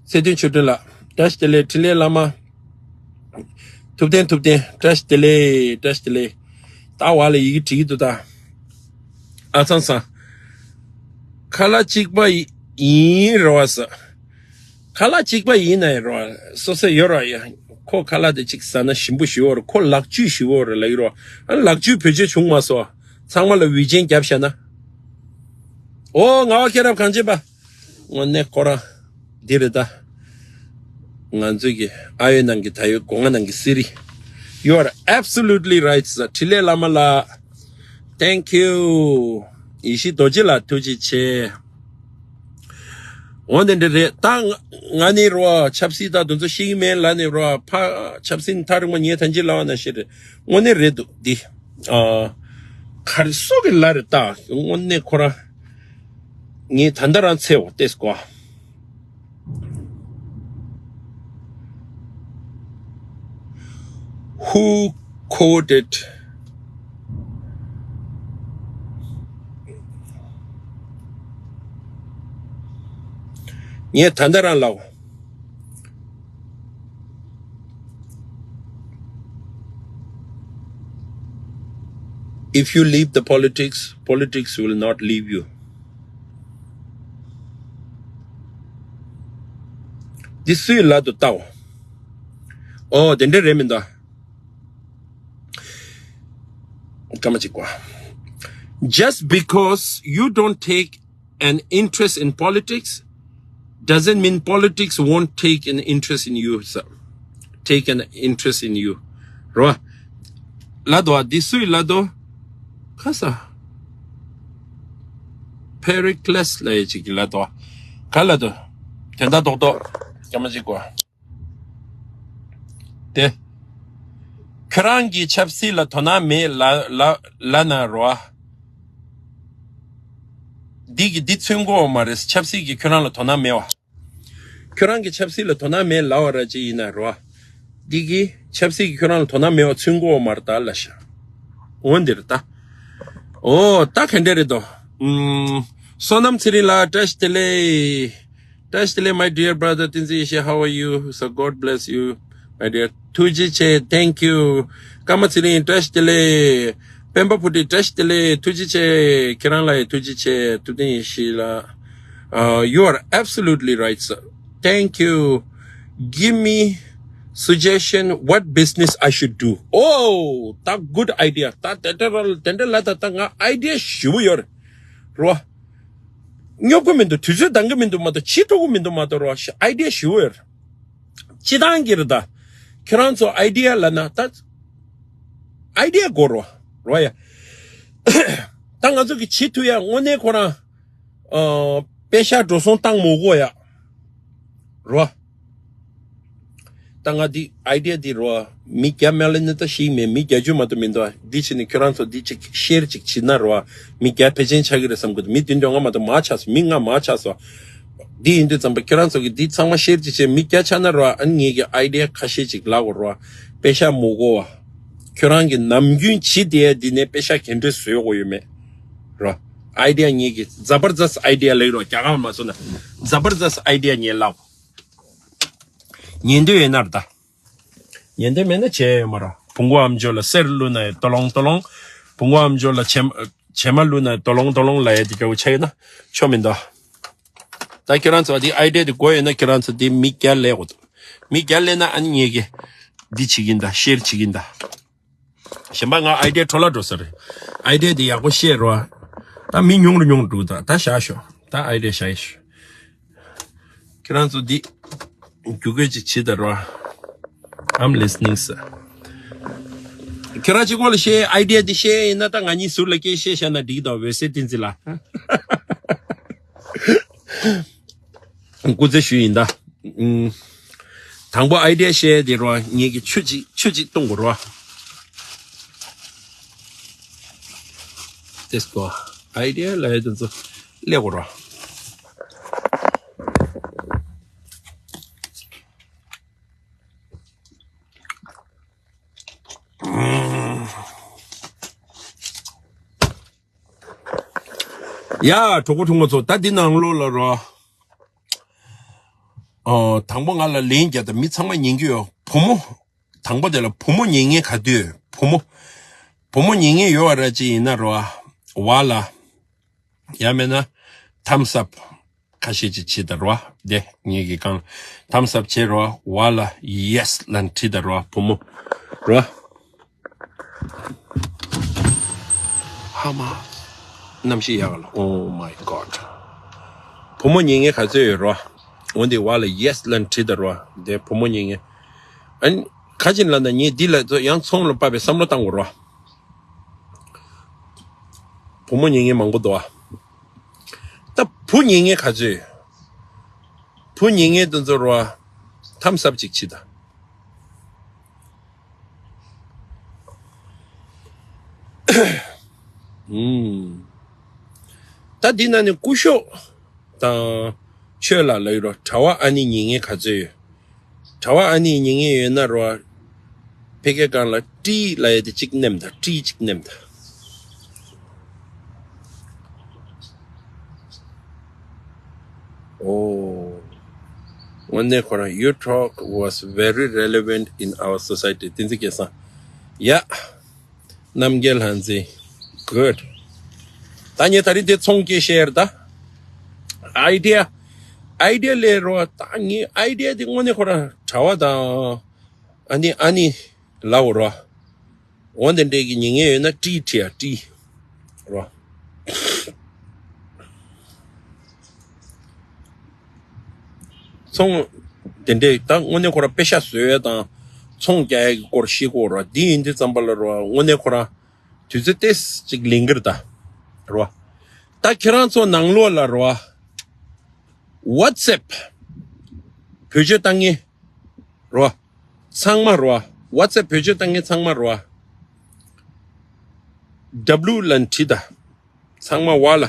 ཚེ་བརྟན་ཆོས་སྒྲོན་ལགས་བཀྲ་ཤིས་བདེ་ལེགས། འཕྲིན་ལས་བླ་མ། ཐུབ་བསྟན་ཐུབ་བསྟན་བཀྲ་ཤིས་བདེ་ལེགས་བཀྲ་ཤིས་བདེ་ལེགས། ད་བ་ལ་ཡི་གེ་བྲིས་ཀྱི་འདུག་ད། ཨ་ཚང་ཚང་། ཁ་ལག་གཅིག་པ་ཡིན་རེད་བ་ས། ཁ་ལག་གཅིག་པ་ཡིན་ན་ཡང་རོ། སོ་སོ་ཡོད་ར་ཡ། ཁོ་ཁ་ལག་དེ་གཅིག་ཟ་ན་ཞིམ་པོ་ཞིག་ཡོད་ར། ཁོ་ལག་བཅུད་ཞིག་ཡོད་ར་ལབ་ཡོད་ར། ཨ་ལག་བཅུད་བེད་སྤྱོད་བྱུང་མ་སོང་། ཚང་མ་ལ་འོས་ཆེན་རྒྱབ་བཞག་ན། ཨོ་ངག་དབང་མཁྱེན་རབ་གངས་ཅན་པ། དངོས་གནས་ཁོ་རང་འདི་རེད་ད། ང་ཚོའི་གི་ཨ་ཡོད་ནང་གི་ད་ཡོད་སྒོ་ང་ནང་གི་སི་རི། You are absolutely right sir. འཕྲིན་ལས་བླ་མ་ལགས། Thank you. ཡེ་ཤེས་རྡོ་རྗེ་ལགས་ཐུགས་རྗེ་ཆེ། འོ་དེ་འདྲ་རེད་ད། ང་ནི་རོ་ཆབ་སྲིད་ད་དུང་ཚོ་ཤེས་ཀྱི་མེད་ལ་ནི་རོ་ཕ་ཆབ་སྲིད་ཐག་རིང་མ་ཉེ་ཐང་ཅི་ལ་བ་ན་ཤེས་རེད། དངོས་གནས་རེད་འདུག་འདི། ཨ། ག་རེ་སོ་གི་ལ་རེད་ད། དངོས་གནས་ཁོ་རང་། ངས་ད་ལྟ་རང་ཚེ་འོ་ཏེས་གོ། Who quoted? ངས་ད་ལྟ་རང་ལ། If you leave the politics, politics will not leave you. འདི་སུའི་ལ་དུ་ལྟའོ། ཨོ་དེ་འདྲ་རེད་མི་འདུག་སྐར་མ་གཅིག་གོ། Just because you don't take an interest in politics doesn't mean politics won't take an interest in you, sir. Take an interest in you. རོ། ལ་དོ་འདི་སུའི་ལ་དོ། ཁ་ས། Pericles ལ་ཡ་ཅིག་གི་ལ་དོ། ག་ལ་དོ། དོན་དག་རྡོག་རྡོག་སྐར་མ་གཅིག་གོ། དེ། ཁྱོད་རང་གི་ཆབ་སྲིད་ལ་དོ་སྣང་མེད་ལ་ལ་ལ་ན་རོ། འདི་གི་འདི་ཚུན་གོ་མ་རེད། ཆབ་སྲིད་ཀྱི་ཁྱོད་རང་ལ་དོ་སྣང་མེད་བ། ཁྱོད་རང་གི་ཆབ་སྲིད་ལ་དོ་སྣང་མེད་ལ་བ་ར་ཅི་ཡིན་ན་རོ། འདི་གི་ཆབ་སྲིད་ཀྱི་ཁྱོད་རང་ལ་དོ་སྣང་མེད་བ་ཚུན་གོ་མ་རེད་ད་ལ་ཤ། འོ་འདིར་ད། ཨོ་ད་ག་འདྲ་རེད་དོ། ཨུམ། བསོད་ནམས་ཚེ་རིང་ལགས་བཀྲ་ཤིས་བདེ་ལེགས། བཀྲ་ཤིས་བདེ་ལེགས། My dear brother Tenzin Yeshe, how are you? So God bless you, my dear. ཐུགས་རྗེ་ཆེ། Thank you. ཀརྨ་ཚེ་རིང་བཀྲ་ཤིས་བདེ་ལེགས། སྤེན་པ་བུ་ཁྲིད་བཀྲ་ཤིས་བདེ་ལེགས། ཐུགས་རྗེ་ཆེ། ཁྱེད་རང་ལ་ཡང་ཐུགས་རྗེ་ཆེ། ཐུབ་བསྟན་ཡེ་ཤེས་ལགས། Uh, you are absolutely right, sir. Thank you. Give me suggestion what business I should do. Oh, that good idea. ད་དེ་འདྲ་ར་དེ་འདྲ་ལ་ད་ད་ང་ཨའི་ཌི་ཡ་ཞེ་པོ་ཡོད་རེད། རོ། སྙོབ་གི་མི་འདུག་དུས་ཚོད་འདང་གི་མི་འདུག་མ་གཏོགས་བྱེད་ཐུབ་གི་མི་འདུག་མ་གཏོགས་རོ། ཨའི་ཌི་ཡ་ཞེ་པོ་ཡོད་རེད། སྤྱི་བཏང་གི་རེད་ད། ཁྱེད་རང་ཚོ་ཨའི་ཌི་ཡ་ལབ་ན་ད། ཨའི་ཌི་ཡ་དགོས་རོ། རོ་ཡ། ད་ང་ཚོ་གི་བྱེད་ཐུབ་ཡ་དངོས་གནས་ཁོ་རང་། ཨ། པེ་ཤ་འགྲོ་སོང་བཏང་མ་དགོས་ཡ། རོ། ད་ང་འདི་ཨའི་ཌི་ཡ་འདི་རོ། མི་བརྒྱ་མ་ལེན་ནི་ད་ཤེས་མེད། མི་བརྒྱད་ཅུ་མ་གཏོགས་མི་འདུག་འདི་བྱས་ནས་ཁྱོད་རང་ཚོ་འདི་ཅིག་ཤེར་ཅིག་བྱེད་ན་རོ། མི་བརྒྱ་ཕལ་ཆེར་ཆགས་ཀྱི་རེད་བསམ་གི་འདུག་མི་བདུན་བདུན་ལྔ་མ་གཏོགས་མ་ཆགས་སོང་། མི་ལྔ་མ་ཆགས་སོང་། འདི་ཡིན་དུས་ཙམ་པ་ཁྱོད་རང་ཚོ་གི་འདི་ཚང་མ་ཤེར་ཅིག་བྱས་མི་བརྒྱ་ཆགས་ན་རོ། ཨ་ནི་ངེད་ཀྱི་ཨའི་ཌི་ཡ་ཁ་ཤས་ཅིག་ལབ་དགོས་རོ། པེ་ཤ་མ་དགོས་པ། ཁྱོད་རང་གི་ནམ་རྒྱུན་བྱེད་བསྡད་ཡ་འདི་ནས་པེ་ཤ་ག་འདྲ་བཟོ་དགོས་ཡོད་མེད། རོ། ཨའི་ཌི་ཡ་ངེད་ཀྱི་ཛ་བར་ཛས་ཨའི་ཌི་ཡ་ལབ་རོ། རྒྱ་གར་མ་སོང་ན་ཛ་བར་ཛས་ཨའི་ཌི་ཡ་ངས་ལབ། ཉན་འདོད་ཡོད་ན་ར་ད། ཉན་འདོད་མེད་ན་བྱས་ཡོད་མ་རེད། བུང་བུ་ཨམ་ཅོག་ལ་གསེར་བླུགས་ན་ཡང་ཏོ་ལོང་ཏོ་ལོང་། བུང་བུ་ཨམ་ཅོག་ལ་བྱེ་མ་བྱེ་མ་བླུགས་ན་ཡང་ཏོ་ལོང་ཏོ་ལོང་ལབ་ཡ་དེ་འདྲ་བོ་ཆགས་ཡོད་ན་ཆོ་མི་འདུག་ད་ཁྱེད་རང་ཚོ་འདི་ཨའི་ཌི་ཡ་དེ་དགོས་ཡོད་ན་ཁྱེད་རང་ཚོ་འདི་མི་བརྒྱ་སླེབས་དགོས་འདུག་མི་བརྒྱ་སླེབས་ན་ཨ་ནི་ངེད་ཀྱིས་འདི་བྱེད་ཀྱིན་གདའ། ཤེར་བྱེད་ཀྱིན་གདའ། གཞན་པ་ང་ཨའི་ཌི་ཡ་འཕྲོ་བརླག་འགྲོ་ས་རེད། ཨའི་ཌི་ཡ་དེ་ཡག་པོ་བཤད་རོགས། ད་མི་ཉུང་རུ་ཉུང་རུ་འགྲོ་གདའ། ད་བཞག་ཤོག་ད་ཨའི་ཌི་ཡ་བཞག་ཡིན་ཤོག་ཁྱེད་རང་ཚོ་འདི་རྒྱུག་སྐད་ཅིག་བྱེད་ད་རོགས། I'm listening, sir. ཁྱེད་རང་གཅིག་པོ་ལ་བཤད། ཨའི་ཌི་ཡ་འདི་བཤད་ཡིན་ན་ད་ང་གཉིས་ཟུར་ལ་སྐད་བཤད་བཞག་ན་འགྲིག་གདའ། འོད་ཟེར་བསྟན་འཛིན་ལགས། སྐུ་རྩེད་ཞུས་ཡིན་ད། ཨུམ། དང་པོ་ཨའི་ཌི་ཡ་བཤད་དེ་རོ། ངེད་ཀྱི་ཆུ་གཅིག་ཆུ་གཅིག་བཏུང་དགོས་རོ། དེ་སྐོ་ཨའི་ཌི་ཡ་ལ་ཡ་དེ་ཚོ་སླེབས་དགོས་རོ། ཡ། གྲོགས་པོ་གྲོགས་མོ་ཚོ། ད་འདི་ནང་ལོགས་ལ་རོ། ཨོ། དང་པོ་ང་ལ་ལན་རྒྱག་དང་། མི་ཚང་མ་ཉན་གྱི་ཡོད། བུ་མོ། དང་པོ་དེ་ལ་བུ་མོ་ཉན་མཁན་ག་དུས། བུ་མོ། བུ་མོ་ཉན་མཁན་ཡོད་པ་ར་ཅིག་ཡིན་ན་རོ། བ་ལ། ཡང་མེད་ན་thumbs up ཁ་ཤས་ཅིག་བྱེད་ད་རོ། དེ་ངེད་ཀྱི་གང་thumbs up བྱེད་རོ། བ་ལ་yes ལ་བྲིས་ད་རོ། བུ་མོ་རོ། ཧ་མ། གནམ་གཤིས་ཡག་ལ། Oh my God. བུ་མོ་ཉན་མཁན་ག་ཚོད་ཡོད་རོ། འོན་ཏེ་བ་ལ་yes ལ་བྲིས་ད་རོ། དེ་བུ་མོ་ཉན་མཁན། ཨ་ནི་ཁ་ཅིག་ལ་ན་ངས་འདི་ལ་ཚོ་ཡང་ཚོང་ལ་དཔག་པའི་བསམ་བློ་བཏང་དགོས་རོ། བུ་མོ་ཉན་མཁན་མང་པོ་འདུག་ཨ། ད་བུ་ཉན་མཁན་ག་ཚོད། བུ་ཉན་མཁན་དེ་ཚོ་རོ། thumbs up ཅིག་བྱེད་ད། ཨུམ། ད་འདི་ན་ནི་སྐུ་ཞབས་དང་ཆོས་ལ་ལ་ཡོད་རོ། གྲྭ་བ་ཨ་ནི་ཉན་མཁན་ག་ཚོད་ཡོད། གྲྭ་བ་ཨ་ནི་ཉན་མཁན་ཡོད་ན་རོ། ཕ་གིའི་སྒང་ལ་ཏྲི་ལབ་ཡ་དེ་གཅིག་མནན་ད། ཏྲི་གཅིག་མནན་ད། ཨོ། དངོས་གནས་ཁོ་རང་། Your talk was very relevant in our society. བསྟན་འཛིན་སྐལ་བཟང་། ཡ། རྣམ་རྒྱལ་ལྷ་འཛིན། Good. ད་ངས་ད་རིང་དེ་ཚོང་སྐད་བཤད་ཡར་ད། ཨའི་ཌི་ཡ། ཨའི་ཌི་ཡ་ལས་རོ། ད་ངའི་ཨའི་ཌི་ཡ་དེ་དངོས་གནས་ཁོ་རང་གྲྭ་བ་དང་། ཨ་ནི་ཨ་ནི་ལའོ་རོ། འོ་དེ་འདྲས་ཀྱི་ཉན་མཁན་ཡོད་ན་ཏྲི་བྲིས་ཡ། ཏྲི་རོ། ཚོང་དེ་འདྲས་ད་དངོས་གནས་ཁོ་རང་པེ་ཤ་བཟོ་ཡ་དང་ཚོང་རྒྱག་ཡ་གི་སྐོར་ཤེས་དགོས་རོ། འདི་ཡིན་དུས་ཙམ་པ་ལ་རོ། དངོས་གནས་ཁོ་རང་དུས་ཚོད་ཏོག་ཙམ་ཅིག་ལེན་གྱི་རེད་ད་རོ། ད་ཁྱེད་རང་ཚོ་ནང་ལོགས་ལ་རོ། WhatsApp བེད་སྤྱོད་བཏང་མཁན་རོ། ཚང་མ་རོ། WhatsApp བེད་སྤྱོད་བཏང་མཁན་ཚང་མ་རོ། W ལ་བྲིས་ད། ཚང་མ་བ་ལ།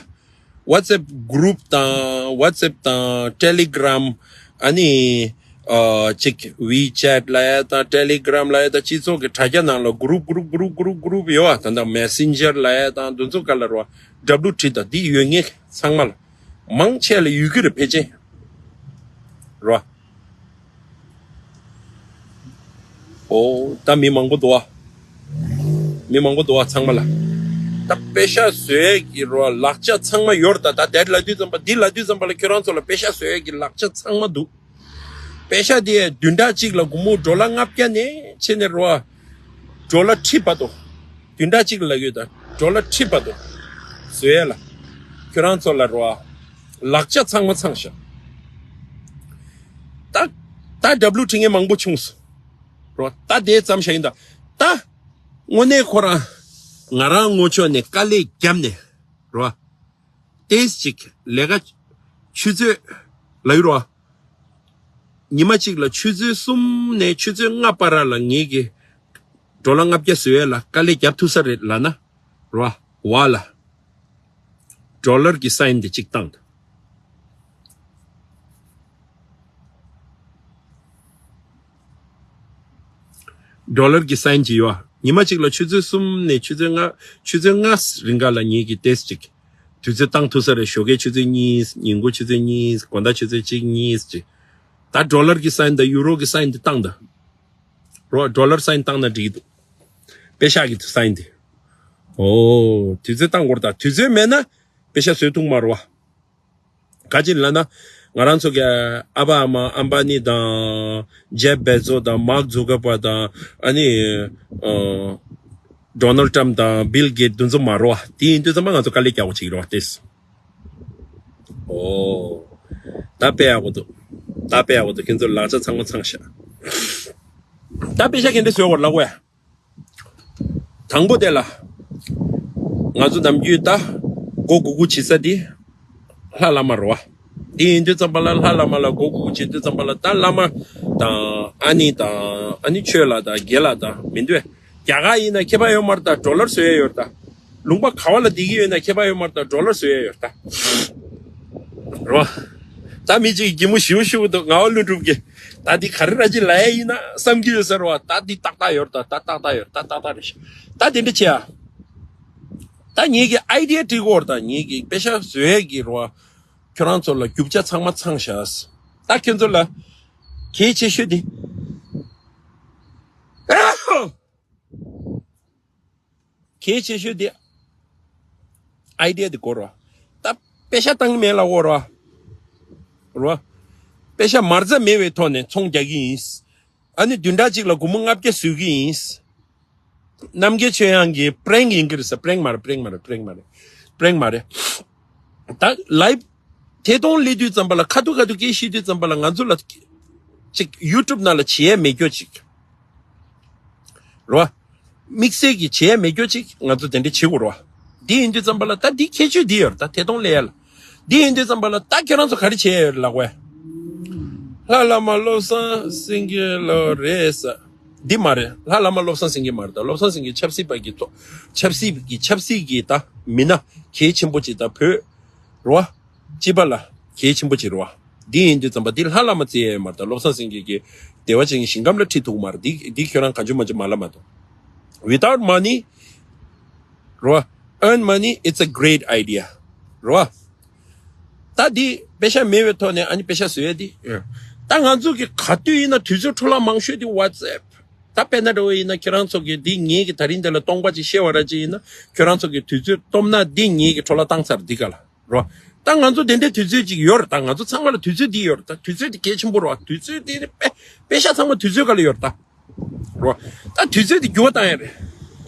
WhatsApp group དང་། WhatsApp དང་། Telegram། ཨ་ནི། ཨ། ཅིག་WeChat ལབ་ཡ་དང་། Telegram ལབ་ཡ་དང་། སྤྱི་ཚོགས་ཀྱི་དྲ་རྒྱ་ནང་ལ་group group group group group ཡོད་བ། ད་ལྟ་Messenger ལབ་ཡ་དང་དེ་ཚོ་ག་ལ་རོ། W བྲིས་ད། འདི་ཡོད་མཁན་ཚང་མ་ལ། མང་ཆེ་ལ་ཡོད་ཀྱི་རེད། ཕལ་ཆེར་རོ། ཨོ། ད་མི་མང་པོ་འདུག་ཨ། མི་མང་པོ་འདུག་ཨ། ཚང་མ་ལ། ད་པེ་ཤ་བཟོ་ཡས་ཀྱི་རོ། ལག་ཆ་ཚང་མ་ཡོད་རེད་ད། ད་དེར་ལབ་དུས་ཙམ་པ། འདི་ལབ་དུས་ཙམ་པ་ལ་ཁྱོད་རང་ཚོ་ལ་པེ་ཤ་བཟོ་ཡས་ཀྱི་ལག་ཆ་ཚང་མ་འདུག་པེ་ཤ་དེ་བདུན་ཕྲག་གཅིག་ལ་སྒོར་མོ་ཌོ་ལར་ལྔ་བརྒྱ་ནས་བྱས་ནས་རོ། ཌོ་ལར་ཁྲི་བར་དུ། བདུན་ཕྲག་གཅིག་ལ་ཡོད་ད། ཌོ་ལར་ཁྲི་བར་དུ་བཟོ་ཡས་ལ། ཁྱོད་རང་ཚོ་ལ་རོ། ལག་ཆ་ཚང་མ་ཚང་ཤག་ད་ད་W བྲིས་མཁན་མང་པོ་བྱུང་སོང་། རོ། ད་དེ་ཙམ་ཞིག་ཡིན་ད། ད་དངོས་གནས་ཁོ་རང་ང་རང་ངོ་ཕྱོགས་ནས་དཀའ་ལས་བརྒྱབ་ནས་རོ། ཏོག་ཙམ་ཅིག་ལས་ཀ་ཆུ་ཚོད་ལ་ཡོད་རོ། ཉི་མ་གཅིག་ལ་ཆུ་ཚོད་གསུམ་ནས་ཆུ་ཚོད་ལྔ་བར་ལ་ངེད་ཀྱིས་ཌོ་ལར་ལྔ་བརྒྱ་བཟོ་ཡས་ལ་དཀའ་ལས་བརྒྱབ་ཐུབ་ས་རེད་ལབ་ན་རོ། བ་ལ། ཌོ་ལར་གྱི་སའིན་དེ་གཅིག་བཏང་དང་། ཌོ་ལར་གྱི་སའིན་ཅིག་ཡོད། ཉི་མ་གཅིག་ལ་ཆུ་ཚོད་གསུམ་ནས་ཆུ་ཚོད་ལྔ། ཆུ་ཚོད་ལྔ་རིང་ག་ལ་ངེད་ཀྱིས་ཏོག་ཙམ་ཅིག་དུས་ཚོད་བཏང་ཐུབ་ས་རེད། ཞོགས་ཀའི་ཆུ་ཚོད་གཉིས། ཉིན་གུང་ཆུ་ཚོད་གཉིས། དགོང་དག་ཆུ་ཚོད་གཅིག་གཉིས་ཅིག་ད་ཌོ་ལར་གྱི་སའིན་དང་ཡུ་རོ་གྱི་སའིན་དེ་བཏང་དང་། རོ། ཌོ་ལར་སའིན་བཏང་ན་འགྲིག་གི་འདུག་པེ་ཤག་གི་སའིན་དེ། ཨོ། དུས་ཚོད་བཏང་དགོས་རེད་ད། དུས་ཚོད་མེད་ན་པེ་ཤག་བཟོས་ཐུབ་མ་རེད་བ། ག་ཅི་ལབ་ན། ང་རང་ཚོ་གི་ཨ་ཕ་ཨ་མ་ཨམ་བ་ནི་དང་། ཇེབ་བེ་ཛོ་དང་། མཱག་ཛུ་ཀར་བྷར་དང་། ཨ་ནི། ཨ། ཌོ་ནལ་ཊམ་དང་། བིལ་གེ་ཊི་དེ་ཚོ་མ་རེད་བ། དེ་ཡིན་དུས་ཙམ་པ་ང་ཚོ་དཀའ་ལས་རྒྱག་དགོས་ཅིག་རེད་བ་ཏེས། ཨོ། ད་དཔེ་ཡག་པོ་འདུག་ད་དཔེ་ཡག་པོ་འདུག་ཁྱེད་ཚོ་ལག་ཆ་ཚང་མ་ཚང་ཤག་ད་པེ་ཤག་ག་འདྲ་བཟོས་དགོས་རེད་ལབ་དགོས་ཡ། དང་པོ་དེ་ལ། ང་ཚོ་ནམ་རྒྱུན་ད་མགོ་སྒུར་སྒུར་བྱེད་ས་འདི་ལྷ་བླ་མ་རེད་བ། འདི་ཡིན་དུས་ཙམ་པ་ལ་ལྷ་བླ་མ་ལ་མགོ་སྒུར་སྒུར་བྱེད་དུས་ཙམ་པ་ལ་ད་བླ་མ་དང་ཨ་ནི་དང་ཨ་ནི་ཆོས་ལ་དང་དགེ་ལ་དང་མི་འདུག་རྒྱ་གར་ཡིན་ན་ཁྱད་པར་ཡོད་མ་རེད་ད། ཌོ་ལར་བཟོ་ཡ་ཡོད་རེད་ད། ལུང་པ་ག་བ་ལ་བསྡད་ཀྱི་ཡོད་ན་ཁྱད་པར་ཡོད་མ་རེད་ད། ཌོ་ལར་བཟོ་ཡ་ཡོད་རེད་ད། རེད་བ། ད་མི་གཅིག་གིས་གད་མོ་ཞེ་པོ་ཤོར་གྱི་འདུག་ངག་དབང་ལྷུན་གྲུབ་ཀྱིས། ད་འདི་ག་རེ་ར་ཅིག་ལབ་ཡ་ཡིན་ན་བསམ་གྱི་ཡོད་ས་རེད་བ། ད་འདི་ཏག་ཏག་ཡོད་རེད་ད། ད་ཏག་ཏག་ཡོད་རེད། ད་ཏག་ཏག་རེད་ཤག་ད་དེ་འདྲ་བྱེད་ཨ། ད་ངེད་ཀྱི་ཨའི་ཌི་ཡ་འབྲི་དགོས་རེད་ད། ངེད་ཀྱི་པེ་ཤག་བཟོ་ཡས་ཀྱི་རེད་བ། ཁྱོད་རང་ཚོ་ལ་རྒྱུ་ཆ་ཚང་མ་ཚང་ཤག་ད་ཁྱོད་ཚོ་ལ་གལ་ཆེ་ཤོས་དེ། གལ་ཆེ་ཤོས་དེ། ཨའི་ཌི་ཡ་དེ་དགོས་རེད་བ། ད་པེ་ཤག་བཏང་གི་མེད་ལབ་དགོས་རེད་བ། རེད་བ། པེ་ཤག་མ་རྩ་མེད་པའི་ཐོག་ནས་ཚོང་རྒྱག་གི་ཡིན། ཨ་ནི་བདུན་ཕྲག་གཅིག་ལ་སྒོར་མོ་ལྔ་བརྒྱ་བཟོ་གི་ཡིན། རྣམ་རྒྱལ་ཆོས་དབྱངས་ཀྱིས་པྲེང་ཡིན་གྱི་རེད་ཟེར། པྲེང་མ་རེད། པྲེང་མ་རེད། པྲེང་མ་རེད། པྲེང་མ་རེད། ད་ལའིབ་ཐད་གཏོང་སླེབས་དུས་ཙམ་པ་ལ། ཁ་ཐུག་ཁ་ཐུག་སྐད་བཤད་དུས་ཙམ་པ་ལ་ང་ཚོ་ལ་ཅིག་ཡུ་ཊུབ་ནང་ལ་བྱེད་ཡས་མེད་རྒྱུ་ཅིག་རེད་བ། དམིགས་བསལ་གྱི་བྱེད་ཡས་མེད་རྒྱུ་ཅིག་ང་ཚོ་དེ་འདྲ་བྱེད་དགོས་རེད་བ། འདི་ཡིན་དུས་ཙམ་པ་ལ་ད་འདི་ཁྱད་ཆོས་འདི་ཡོད་རེད་ད། ཐད་གཏོང་སླེབས་ཡ་ལ། འདི་ཡིན་དུས་ཙམ་པ་ལ་ད་ཁྱེད་རང་ཚོ་ག་རེ་བྱེད་ཡ་ཡོད་རེད་ལབ་དགོས་ཡ། ལྷ་བླ་མ་བློ་བཟང་སེང་གེ་ལོ་རེད་ཟེར། འདི་མ་རེད། ལྷ་བླ་མ་བློ་བཟང་སེང་གེ་མ་རེད་ད། བློ་བཟང་སེང་གེ་ཆབ་སྲིད་པ་གི་ཐོག་ཆབ་སྲིད་ཀྱི་ཆབ་སྲིད་ཀྱི་ད་མི་སྣ་གལ་ཆེན་པོ་ཅིག་ད་བོད་རེད་བ། སྤྱི་པ་ལ་གལ་ཆེན་པོ་ཅིག་རེད་བ། འདི་ཡིན་དུས་ཙམ་པ་འདི་ལྷ་བླ་མ་བརྩི་ཡ་ཡོད་མ་རེད་ད། བློ་བཟང་སེང་གེ་གིས་བདེ་བ་ཅན་གྱི་ཞིང་ཁམས་ལ་ཁྲིད་ཐུབ་ཀྱི་མ་རེད། འདི་འདི་ཁྱོད་རང་གང་བྱུང་མང་བྱུང་མ་ལབ་མ་གཏོགས། Without money, རེད་བ། Earn money, it's a great idea. རེད་བ། ད་འདི་པེ་ཤག་མེད་པའི་ཐོག་ནས་ཨ་ནི་པེ་ཤག་བཟོ་ཡ་འདི། ད་ང་ཚོ་གི་ག་དུས་ཡིན་ན་དུས་ཚོད་འཕྲོ་བརླག་མང་ཤོས་འདི་ཝ་ཊི་སི་ཨེབ། ད་དཔེར་ན་འདྲ་བོ་ཡིན་ན་ཁྱེད་རང་ཚོ་གི་འདི་ངེད་ཀྱི་ད་རིང་འདི་ལ་སྟོང་པ་ཅིག་བཤད་པ་ར་ཅིག་ཡིན་ན། ཁྱོད་རང་ཚོ་གི་དུས་ཚོད་སྟོབས་ན་འདི་ངེད་ཀྱི་འཕྲོ་བརླག་བཏང་ཚར་འདི་ག་ལ། རོ། ད་ང་ཚོ་དེ་འདྲའི་དུས་ཚོད་ཅིག་ཡོད་རེད། ད་ང་ཚོ་ཚང་མ་ལ་དུས་ཚོད་འདི་ཡོད་རེད། ད་དུས་ཚོད་འདི་གལ་ཆེན་པོ་རེད་བ། དུས་ཚོད་འདི་ནི་དཔེ་དཔེ་ཤག་ཚང་མ་དུས་ཚོད་སྒང་ལ་ཡོད་རེད་ད། རོ། ད་དུས་ཚོད་འདི་འགྱུར་བ་བཏང་ཡ་རེད།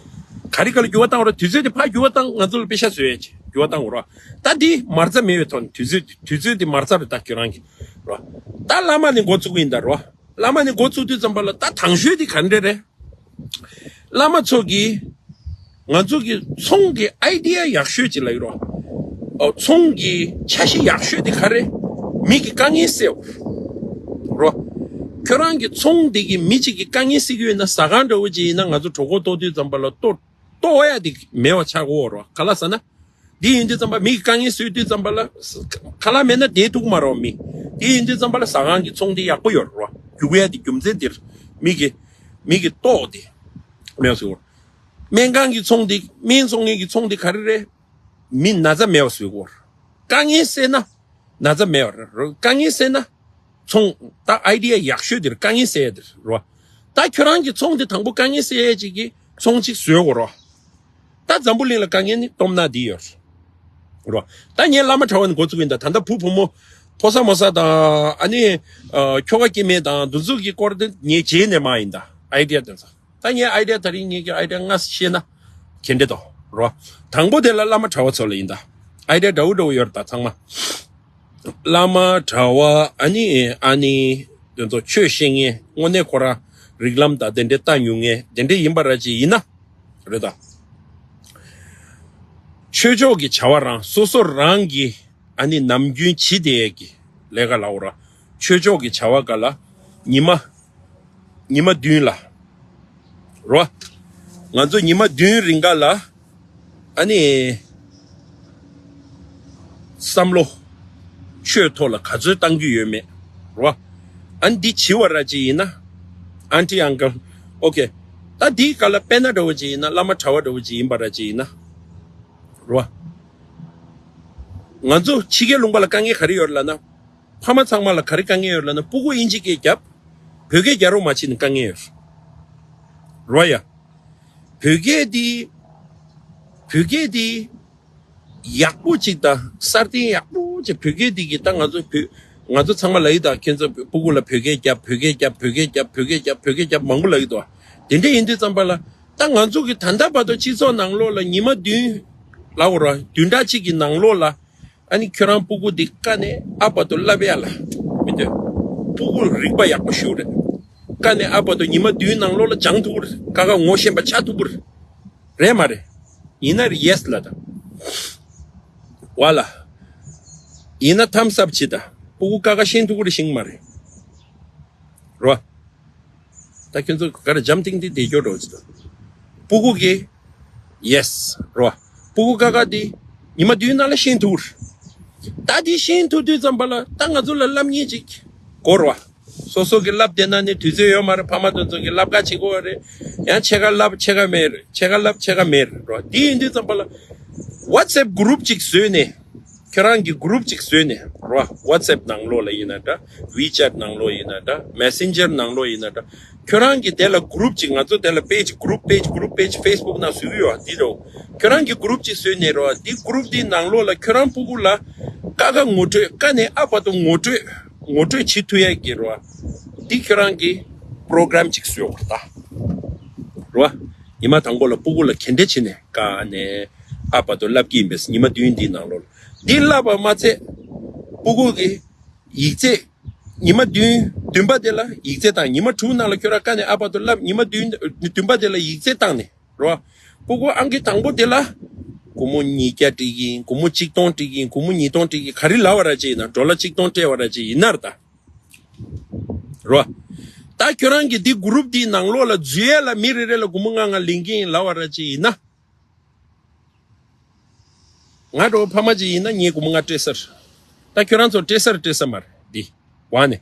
ག་རེ་སྒང་ལ་འགྱུར་བ་བཏང་རོ། དུས་ཚོད་འདི་ཕར་འགྱུར་བ་བཏང་། ང་ཚོ་ལ་དཔེ་ཤག་བཟོ་ཡ་ཅིག་འགྱུར་བ་བཏང་དགོས་རོ། ད་འདི་མ་རྩ་མེད་པའི་ཐོག་ནས་དུས་ཚོད་འདི་དུས་ཚོད་འདི་མ་རྩ་རེད་ད་ཁྱོད་རང་གི། རོ། ད་བླ་མ་ནས་འགོ་བཙུགས་ཡིན་ད་རོ། བླ་མ་ནས་འགོ་བཙུགས་དུས་ཙམ་པ་ལ་ད་དང་ཤོས་འདི་ག་འདྲ་རེད། བླ་མ་ཚོ་གིས་ང་ཚོ་གི་ཚོང་གི་ཨའི་ཌི་ཡ་ཡག་ཤོས་ཅིག་ལབ་ཀྱི་རོ། ཨོ། ཚོང་གི་འཆར་གཞི་ཡག་ཤོས་དེ་ག་རེ། མི་གི་དཀའ་ངལ་སེལ་རོ། ཁྱོད་རང་གི་ཚོང་དེ་གི་མི་གཅིག་གི་དཀའ་ངལ་སེལ་གྱི་ཡོད་ན། ཟ་ཁང་འདྲ་བོ་ཅིག་ཡིན་ན་ང་ཚོ་གྲོད་ཁོག་ལྟོགས་དུས་ཙམ་པ་ལ་ལྟོ་ལྟོ་ཡ་དེ་མེད་པ་ཆགས་ཀྱི་ཡོད་རོ། ག་ལ་ཟེར་ན། འདི་ཡིན་དུས་ཙམ་པ་མི་གི་དཀའ་ངལ་སེལ་དུས་ཙམ་པ་ལ། ཁ་ལག་མེད་ན་བསྡད་ཐུབ་མ་རེད་མི། འདི་ཡིན་དུས་ཙམ་པ་ལ་ཟ་ཁང་གི་ཚོང་དེ་ཡག་པོ་ཡོད་རེད་རོ། རྒྱུག་ཡ་དེ་རྒྱུ་མཚན་དེར་མི་གི་མི་གི་ལྟོ་དེ་མེད་པ་བཟོ་གི་ཡོད་རེད། སྨན་ཁང་གི་ཚོང་དེ་སྨན་བཙོང་མཁན་གྱི་ཚོང་དེ་ག་རེ་རེད། མི་ན་ཚ་མེད་པ་བཟོ་གི་ཡོད་རེད། དཀའ་ངལ་སེལ་ན་ན་ཚ་མེད་པ་རེད་རོ། དཀའ་ངལ་སེལ་ན། ཚོང་ད་ཨའི་ཌི་ཡ་ཡག་ཤོས་དེར་དཀའ་ངལ་སེལ་ཡ་དེར་རོ། ད་ཁྱོད་རང་གི་ཚོང་དེ་དང་པོ་དཀའ་ངལ་སེལ་ཡ་ཅིག་གི་ཚོང་ཅིག་བཟོས་དགོས་རོ། ད་འཛམ་བུ་གླིང་ལ་དཀའ་ངལ་ནི་སྟོབས་ན་འདི་ཡོད་རོ། ད་ངས་བླ་མ་གྲྭ་བ་ནས་འགོ་བཙུགས་ཡིན་ད། ད་ལྟ་བུ་བུ་མོ་ཕོ་གསར་མོ་གསར་དང་ཨ་ནི་ཁྱོ་ག་སྐྱེ་དམན་དང་འདི་ཚོ་གི་སྐོར་དེ་ངས་རྗེས་ནས་མ་ཡིན་ད། ཨའི་ཌི་ཡ་དེ་ཚོ། ད་ངས་ཨའི་ཌི་ཡ་དེ་རིང་ངེད་ཀྱི་ཨའི་ཌི་ཡ་ལྔ་བཤད་ན་ག་འདྲ་འདུག་རོ། དང་པོ་དེ་ལ་བླ་མ་གྲྭ་བ་ཚོ་ལ་ཡིན་ད། ཨའི་ཌི་ཡ་འདྲ་བོ་འདྲ་བོ་ཡོད་རེད་ད་ཚང་མ། བླ་མ་གྲྭ་བ་ཨ་ནི་ཨ་ནི་དེ་ཚོ་ཆོས་བཤད་མཁན་དངོས་གནས་ཁོ་རང་རིགས་ལམ་དང་དེ་འདྲ་ལྟ་མྱོང་མཁན་དེ་འདྲ་ཡིན་པ་ར་ཅིག་ཡིན་ན་རེད་ད། ཆོས་ཕྱོགས་ཀྱི་བྱ་བ་རང་སོ་སོ་རང་གི་ཨ་ནི་ནམ་རྒྱུན་བྱེད་བསྡད་ཀྱི་ལས་ཀ་ལབ་དགོས་ར། ཆོས་ཕྱོགས་ཀྱི་བྱ་བ་སྒང་ལ་ཉི་མ། ཉི་མ་བདུན་ལ། རོ། ང་ཚོ་ཉི་མ་བདུན་རིང་ག་ལ། ཨ་ནི། བསམ་བློ། ཆོས་ཐོག་ལ་ག་ཚོད་བཏང་རྒྱུ་ཡོད་མེད། རོ། ཨ་ནི་འདི་བྱི་བ་ར་ཅིག་ཡིན་ན། ཨན་ཊི་ཨང་ཀལ། ཨོ་ཀེ། ད་འདིའི་སྒང་ལ་དཔེར་ན་འདྲ་བོ་ཅིག་ཡིན་ན། བླ་མ་གྲྭ་བ་འདྲ་བོ་ཅིག་ཡིན་པ་ར་ཅིག་ཡིན་ན། རོ། ང་ཚོ་ཕྱི་རྒྱལ་ལུང་པ་ལ་དཀའ་ངལ་ག་རེ་ཡོད་ལབ་ན། ཕ་མ་ཚང་མ་ལ་ག་རེ་དཀའ་ངལ་ཡོད་ལབ་ན། སྤུ་གུ་དབྱིན་ཇི་སྐད་རྒྱབ། བོད་སྐད་རྒྱག་རོགས་མ་བྱེད་ན་དཀའ་ངལ་ཡོད། རོ་ཡ། བོད་སྐད་འདི། བོད་སྐད་འདི། ཡག་པོ་ཅིག་དང་སྲ་བརྟན་ཡག་པོ་ཅིག་བོད་སྐད་འདི་གི་ད་ང་ཚོ་བོད། ང་ཚོ་ཚང་མ་ལབ་ཡི་ད། ཁྱེད་ཚོ་སྤུ་གུ་ལ་བོད་སྐད་རྒྱབ། བོད་སྐད་རྒྱབ། བོད་སྐད་རྒྱབ། བོད་སྐད་རྒྱབ། བོད་སྐད་རྒྱབ་མང་པོ་ལབ་ཡི་ད། དེ་འདྲ་ཡིན་དུས་ཙམ་པ་ལ། ད་ང་ཚོ་གི་ད་ལྟ་བར་དུ་སྤྱི་ཚོགས་ནང་ལོགས་ལ་ཉི་མ་བདུན་ལབ་དགོས་ར། བདུན་ཕྲག་གཅིག་གི་ནང་ལོགས་ལ། ཨ་ནི་ཁྱོད་རང་སྤུ་གུ་འདི་ཀ་ནས་ཨ་བར་དུ་བསླབ་ཡ་ལ་མི་འདོད། སྤུ་གུ་རིག་པ་ཡག་པོ་ཞིག་རེད། ཀ་ནས་ཨ་བར་དུ་ཉི་མ་བདུན་ནང་ལོགས་ལ་སྦྱང་ཐུབ་ཀྱི་རེད། ཀ་ཁ་ངོ་ཤེས་པ་ཆགས་ཐུབ་ཀྱི་རེད། རེད་མ་རེད། ཡིན་ན་རེད། ཡེས་ལབ་དང་། ཝ་ལ། ཡིན་ན་ཐམ་སབ་བྱེད་དང་། སྤུ་གུ་ཀ་ཁ་ཤེས་ཐུབ་ཀྱི་རེད་ཤེས་ཀྱི་མ་རེད། རོ། ད་ཁྱོད་ཚོ་ག་རེ་འཇམ་ཐིང་ཐིང་བསྡད་རྒྱུ་འགྲོ་ཅི་ད། སྤུ་གུ་གི། ཡེས། རོ། སྤུ་གུ་ཀ་ཁ་འདི། ཉི་མ་བདུན་ནང་ལ་ཤེས་ཐུབ་རེད། ད་འདི་ཤེས་ཐུབ་དུས་ཙམ་པ་ལ་ད་ང་ཚོ་ལ་བསླབ་མཁན་ཅིག་དགོས་རེད་བ། སོ་སོ་གི་བསླབ་བསྡད་ན་ནི་དུས་ཚོད་ཡོད་མ་རེད། ཕ་མ་དེ་ཚོ་གི་བསླབ་ག་བྱེད་དགོས་རེད། ཡང་ཕྱེད་ཀ་བསླབ་ཕྱེད་ཀ་མེད་རེད། ཕྱེད་ཀ་བསླབ་ཕྱེད་ཀ་མེད་རེད་རོ། འདི་ཡིན་དུས་ཙམ་པ་ལ། WhatsApp group་ཅིག་བཟོས་ནས། ཁྱོད་རང་གི་group ཅིག་བཟོས་ནས་རོ། WhatsApp་ནང་ལོགས་ལ་ཡིན་ན་འདྲ། WeChat་ནང་ལོགས་ཡིན་ན་འདྲ། Messenger་ནང་ལོགས་ཡིན་ན་འདྲ། ཁྱོད་རང་གི་དེ་ལ་group་ཅིག་ང་ཚོ་དེ་ལ་page group page group page Facebook་ནང་བཟོས་ཀྱི་ཡོད། འདི་རོ། ཁྱོད་རང་གི་group་ཅིག་བཟོས་ནས་རོ། འདི་group་འདི་ནང་ལོགས་ལ་ཁྱོད་རང་སྤུ་གུ་ལ་ཀ་ཁ་ངོ་སྤྲོད། ཀ་ནས་ཨ་བར་དུ་ངོ་སྤྲོད། ངོ་སྤྲོད་བྱེད་ཐུབ་ཡས་ཀྱི་རོ། འདི་ཁྱོད་རང་གི་program་ཅིག་བཟོས་དགོས་ད། རོ། ཉི་མ་དང་པོ་ལ་སྤུ་གུ་ལ་ག་འདྲ་བྱས་ནས་ཀ་ནས་ཨ་བར་དུ་བསླབ་ཀྱི་ཡིན་པས། ཉི་མ་བདུན་འདིའི་ནང་ལོགས་ལ། འདི་བསླབ་པ་མ་ཚད། སྤུ་གུ་གི་ཡིག་ཚད། ཉི་མ་བདུན། བདུན་པ་དེ་ལ་ཡིག་ཚད་བཏང་། ཉི་མ་དྲུག་ནང་ལ་ཁྱོད་རང་ཀ་ནས་ཨ་བར་དུ་བསླབ། ཉི་མ་བདུན། བདུན་པ་དེ་ལ་ཡིག་ཚད་བཏང་ནས་རོ། སྤུ་གུ་ཨང་ཀི་དང་པོ་དེ་ལ་སྒོར་མོ་ཉིས་བརྒྱ་སྤྲད་ཀྱི་ཡིན། སྒོར་མོ་གཅིག་སྟོང་སྤྲད་ཀྱི་ཡིན། སྒོར་མོ་ཉིས་སྟོང་སྤྲད་ཀྱི་ཡིན། ག་རེ་ལབ་པ་ར་ཅིག་ཡིན་ན། ཌོ་ལར་གཅིག་སྟོང་སྤྲད་པ་ར་ཅིག་ཡིན་ན་ར་ད། རོ། ད་ཁྱོད་རང་གི་འདི་group་འདིའི་ནང་ལོགས་ལ་འཛུལ་ཡས་ལ་མི་རེ་རེ་ལ་སྒོར་མོ་ལྔ་ལྔ་ལེན་གྱི་ཡིན་ལབ་པ་ར་ཅིག་ཡིན་ན། ང་འདྲ་བོ་ཕ་མ་ཅིག་ཡིན་ན་ངས་སྒོར་མོ་ལྔ་སྤྲད་ས་རེད། ད་ཁྱོད་རང་ཚོ་སྤྲད་ས་རེད་སྤྲད་ས་མ་རེད་འདི། ཝ་ནས།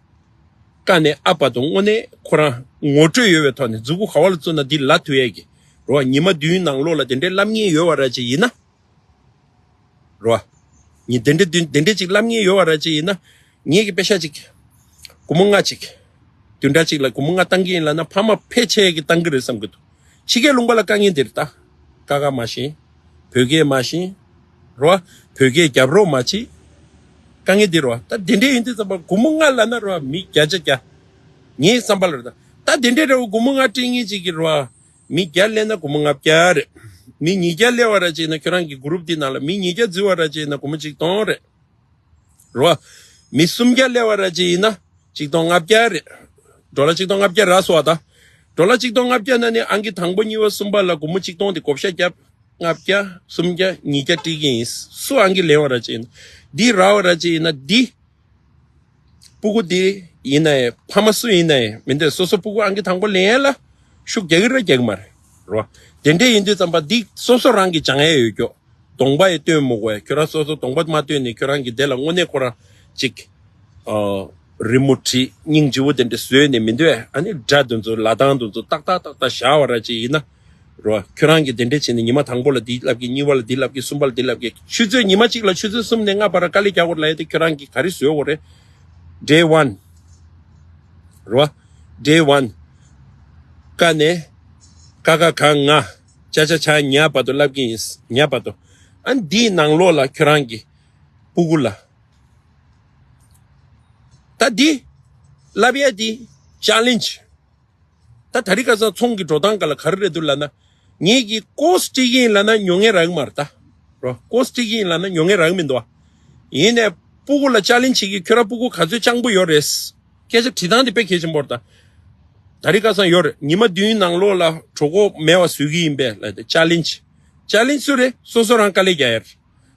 ཀ་ནས་ཨ་བར་དུ་དངོས་གནས་ཁོ་རང་ངོ་སྤྲོད་ཡོད་པའི་ཐོག་ནས་མཛུ་གུ་ག་བ་ལ་བཙུགས་ན་འདི་ལབ་ཐུབ་ཡས་ཀྱི། རོ། ཉི་མ་བདུན་ནང་ལོགས་ལ་དེ་འདྲའི་བསླབ་མཁན་ཡོད་པ་ར་ཅིག་ཡིན་ན། རོ། ཉི་དེ་འདྲ་དེ་དེ་འདྲ་ཅིག་བསླབ་མཁན་ཡོད་པ་ར་ཅིག་ཡིན་ན། ངེད་ཀྱི་པེ་ཤ་ཅིག་སྒོར་མོ་ལྔ་ཅིག་བདུན་ཕྲག་གཅིག་ལ་སྒོར་མོ་ལྔ་བཏང་གི་ཡིན་ལབ་ན་ཕ་མ་ཕལ་ཆེར་གྱིས་བཏང་གི་རེད་བསམ་གི་འདུག་ཕྱི་རྒྱལ་ལུང་པ་ལ་དཀའ་ངལ་འདི་རེད་ད། ཀ་ཁ་མ་ཤེས། བོད་སྐད་མ་ཤེས། རོ། བོད་སྐད་རྒྱབ་རོགས་མ་བྱེད། དཀའ་ངལ་འདི་རོ། ད་དེ་འདྲ་ཡིན་དུས་ཙམ་པ་སྒོར་མོ་ལྔ་ལབ་ན་རོ་མི་བརྒྱ་ཆ་བརྒྱ། ངའི་བསམ་པ་ལ་རེད་ད། ད་དེ་འདྲ་རེད་བ། སྒོར་མོ་ལྔ་སྤྲད་མཁན་ཅིག་གིས་རོ། མི་བརྒྱ་སླེབས་ན་སྒོར་མོ་ལྔ་བརྒྱ་རེད། མི་ཉིས་བརྒྱ་སླེབས་པ་ར་ཅིག་ཡིན་ན་ཁྱོད་རང་གི་group་འདི་ནང་ལ་མི་ཉིས་བརྒྱ་འཛུལ་བ་ར་ཅིག་ཡིན་ན་སྒོར་མོ་གཅིག་སྟོང་རེད། རོ། མི་སུམ་བརྒྱ་སླེབས་པ་ར་ཅིག་ཡིན་ན་གཅིག་སྟོང་ལྔ་བརྒྱ་རེད། ཌོ་ལར་གཅིག་སྟོང་ལྔ་བརྒྱ་རག་སོང་བ་ད། ཌོ་ལར་གཅིག་སྟོང་ལྔ་བརྒྱ་ནང་ནས་ཨང་ཀི་དང་པོ་གཉིས་པ་གསུམ་པ་ལ་སྒོར་མོ་གཅིག་སྟོང་དེ་བགོ་བཤའ་བརྒྱབ། ལྔ་བརྒྱ། སུམ་བརྒྱ། ཉིས་བརྒྱ་སྤྲད་ཀྱི་ཡིན། སུ་ཨང་ཀི་ལེན་པ་ར་ཅིག་ཡིན་ན། འདི་རག་པ་ར་ཅིག་ཡིན་ན་འདི། སྤུ་གུ་འདི་ཡིན་ནའི་ཕ་མ་སུ་ཡིན་ནའི་མི་འདོད། སོ་སོ་སྤུ་གུ་ཨང་ཀི་དང་པོ་ལེན་ཡས་ལ་ཤུགས་རྒྱག་གི་རེད་རྒྱག་གི་མ་རེད། རོ། དེ་འདྲས་ཡིན་དུས་ཙམ་པ་འདི་སོ་སོ་རང་གིས་སྦྱང་ཡས་ཡོད་ཀྱོ། གདོང་པ་ཡི་སྟོན་མི་དགོས། ཁྱོད་རང་སོ་སོ་གདོང་པ་མ་སྟོན་ནས་ཁྱོད་རང་གིས་དེ་ལ་དངོས་གནས་ཁོ་རང་ཅིག་ཨ། རི་མོ་བྲིས་སྙིང་རྗེ་བོ་དེ་འདྲ་བཟོས་ནས་མི་འདོད། ཨ་ནི་སྒྲ་དེ་ཚོ་ལ་སྟངས་དེ་ཚོ་ཏག་ཏག་ཏག་ཏག་བཞག་པ་ར་ཅིག་ཡིན་ན། རོ། ཁྱོད་རང་གིས་དེ་འདྲས་བྱས་ནས་ཉི་མ་དང་པོ་ལ་འདི་ལབ་ཀྱི། གཉིས་པ་ལ་འདི་ལབ་ཀྱི། གསུམ་པ་ལ་འདི་ལབ་ཀྱི། ཆུ་ཚོད་ཉི་མ་གཅིག་ལ་ཆུ་ཚོད་གསུམ་ནས་ལྔ་བར་དཀའ་ལས་རྒྱག་དགོས་ལབ་ཡས་དེ་ཁྱོད་རང་གིས་ག་རེ་བཟོས་དགོས་རེད། Day one། རོ། Day one། ཀ་ནས། ཀ་ཁ་ག་ང་། ཅ་ཆ་ཆ་ཉ་བར་དུ་ལབ་ཀྱི་ཡིན། ཉ་བར་དུ། ཨ་འདིའི་ནང་ལོགས་ལ་ཁྱོད་རང་གི་སྤུ་གུ་ལ། ད་འདི་ལབ་ཡས་འདི་challenge། ད་དེ་རིང་ཁ་སང་ཚོང་གི་འགྲོ་སྟངས་སྒང་ལ་ག་རེ་རེད་འདུག་ལབ་ན། ངེད་ཀྱིས་ཀོ་སི་སྤྲད་ཀྱི་ཡིན་ལབ་ན་ཉོ་མཁན་རག་གི་མ་རེད་ད། རོ། ཀོ་སི་སྤྲད་ཀྱི་ཡིན་ལབ་ན་ཉོ་མཁན་རག་གི་མི་འདུག་བ། ཡིན་ནའི་སྤུ་གུ་ལ་challenge་བྱེད་ཀྱི། ཁྱོད་རང་སྤུ་གུ་ག་ཚོད་སྤྱང་པོ་ཡོད་རེད། སྐད་ཆ་དྲི་སྟངས་དེ་དཔེ་གལ་ཆེན་པོ་རེད་ད། དེ་རིང་ཁ་སང་ཡོད་རེད། ཉི་མ་བདུན་ནང་ལོགས་ལ་གྲོད་ཁོག་མེད་པ་བཟོ་གི་ཡིན་པས་ལབ་དེ་challenge། Challenge་སུ་རེད། སོ་སོ་རང་དཀའ་ལས་རྒྱག་ཡ་རེད།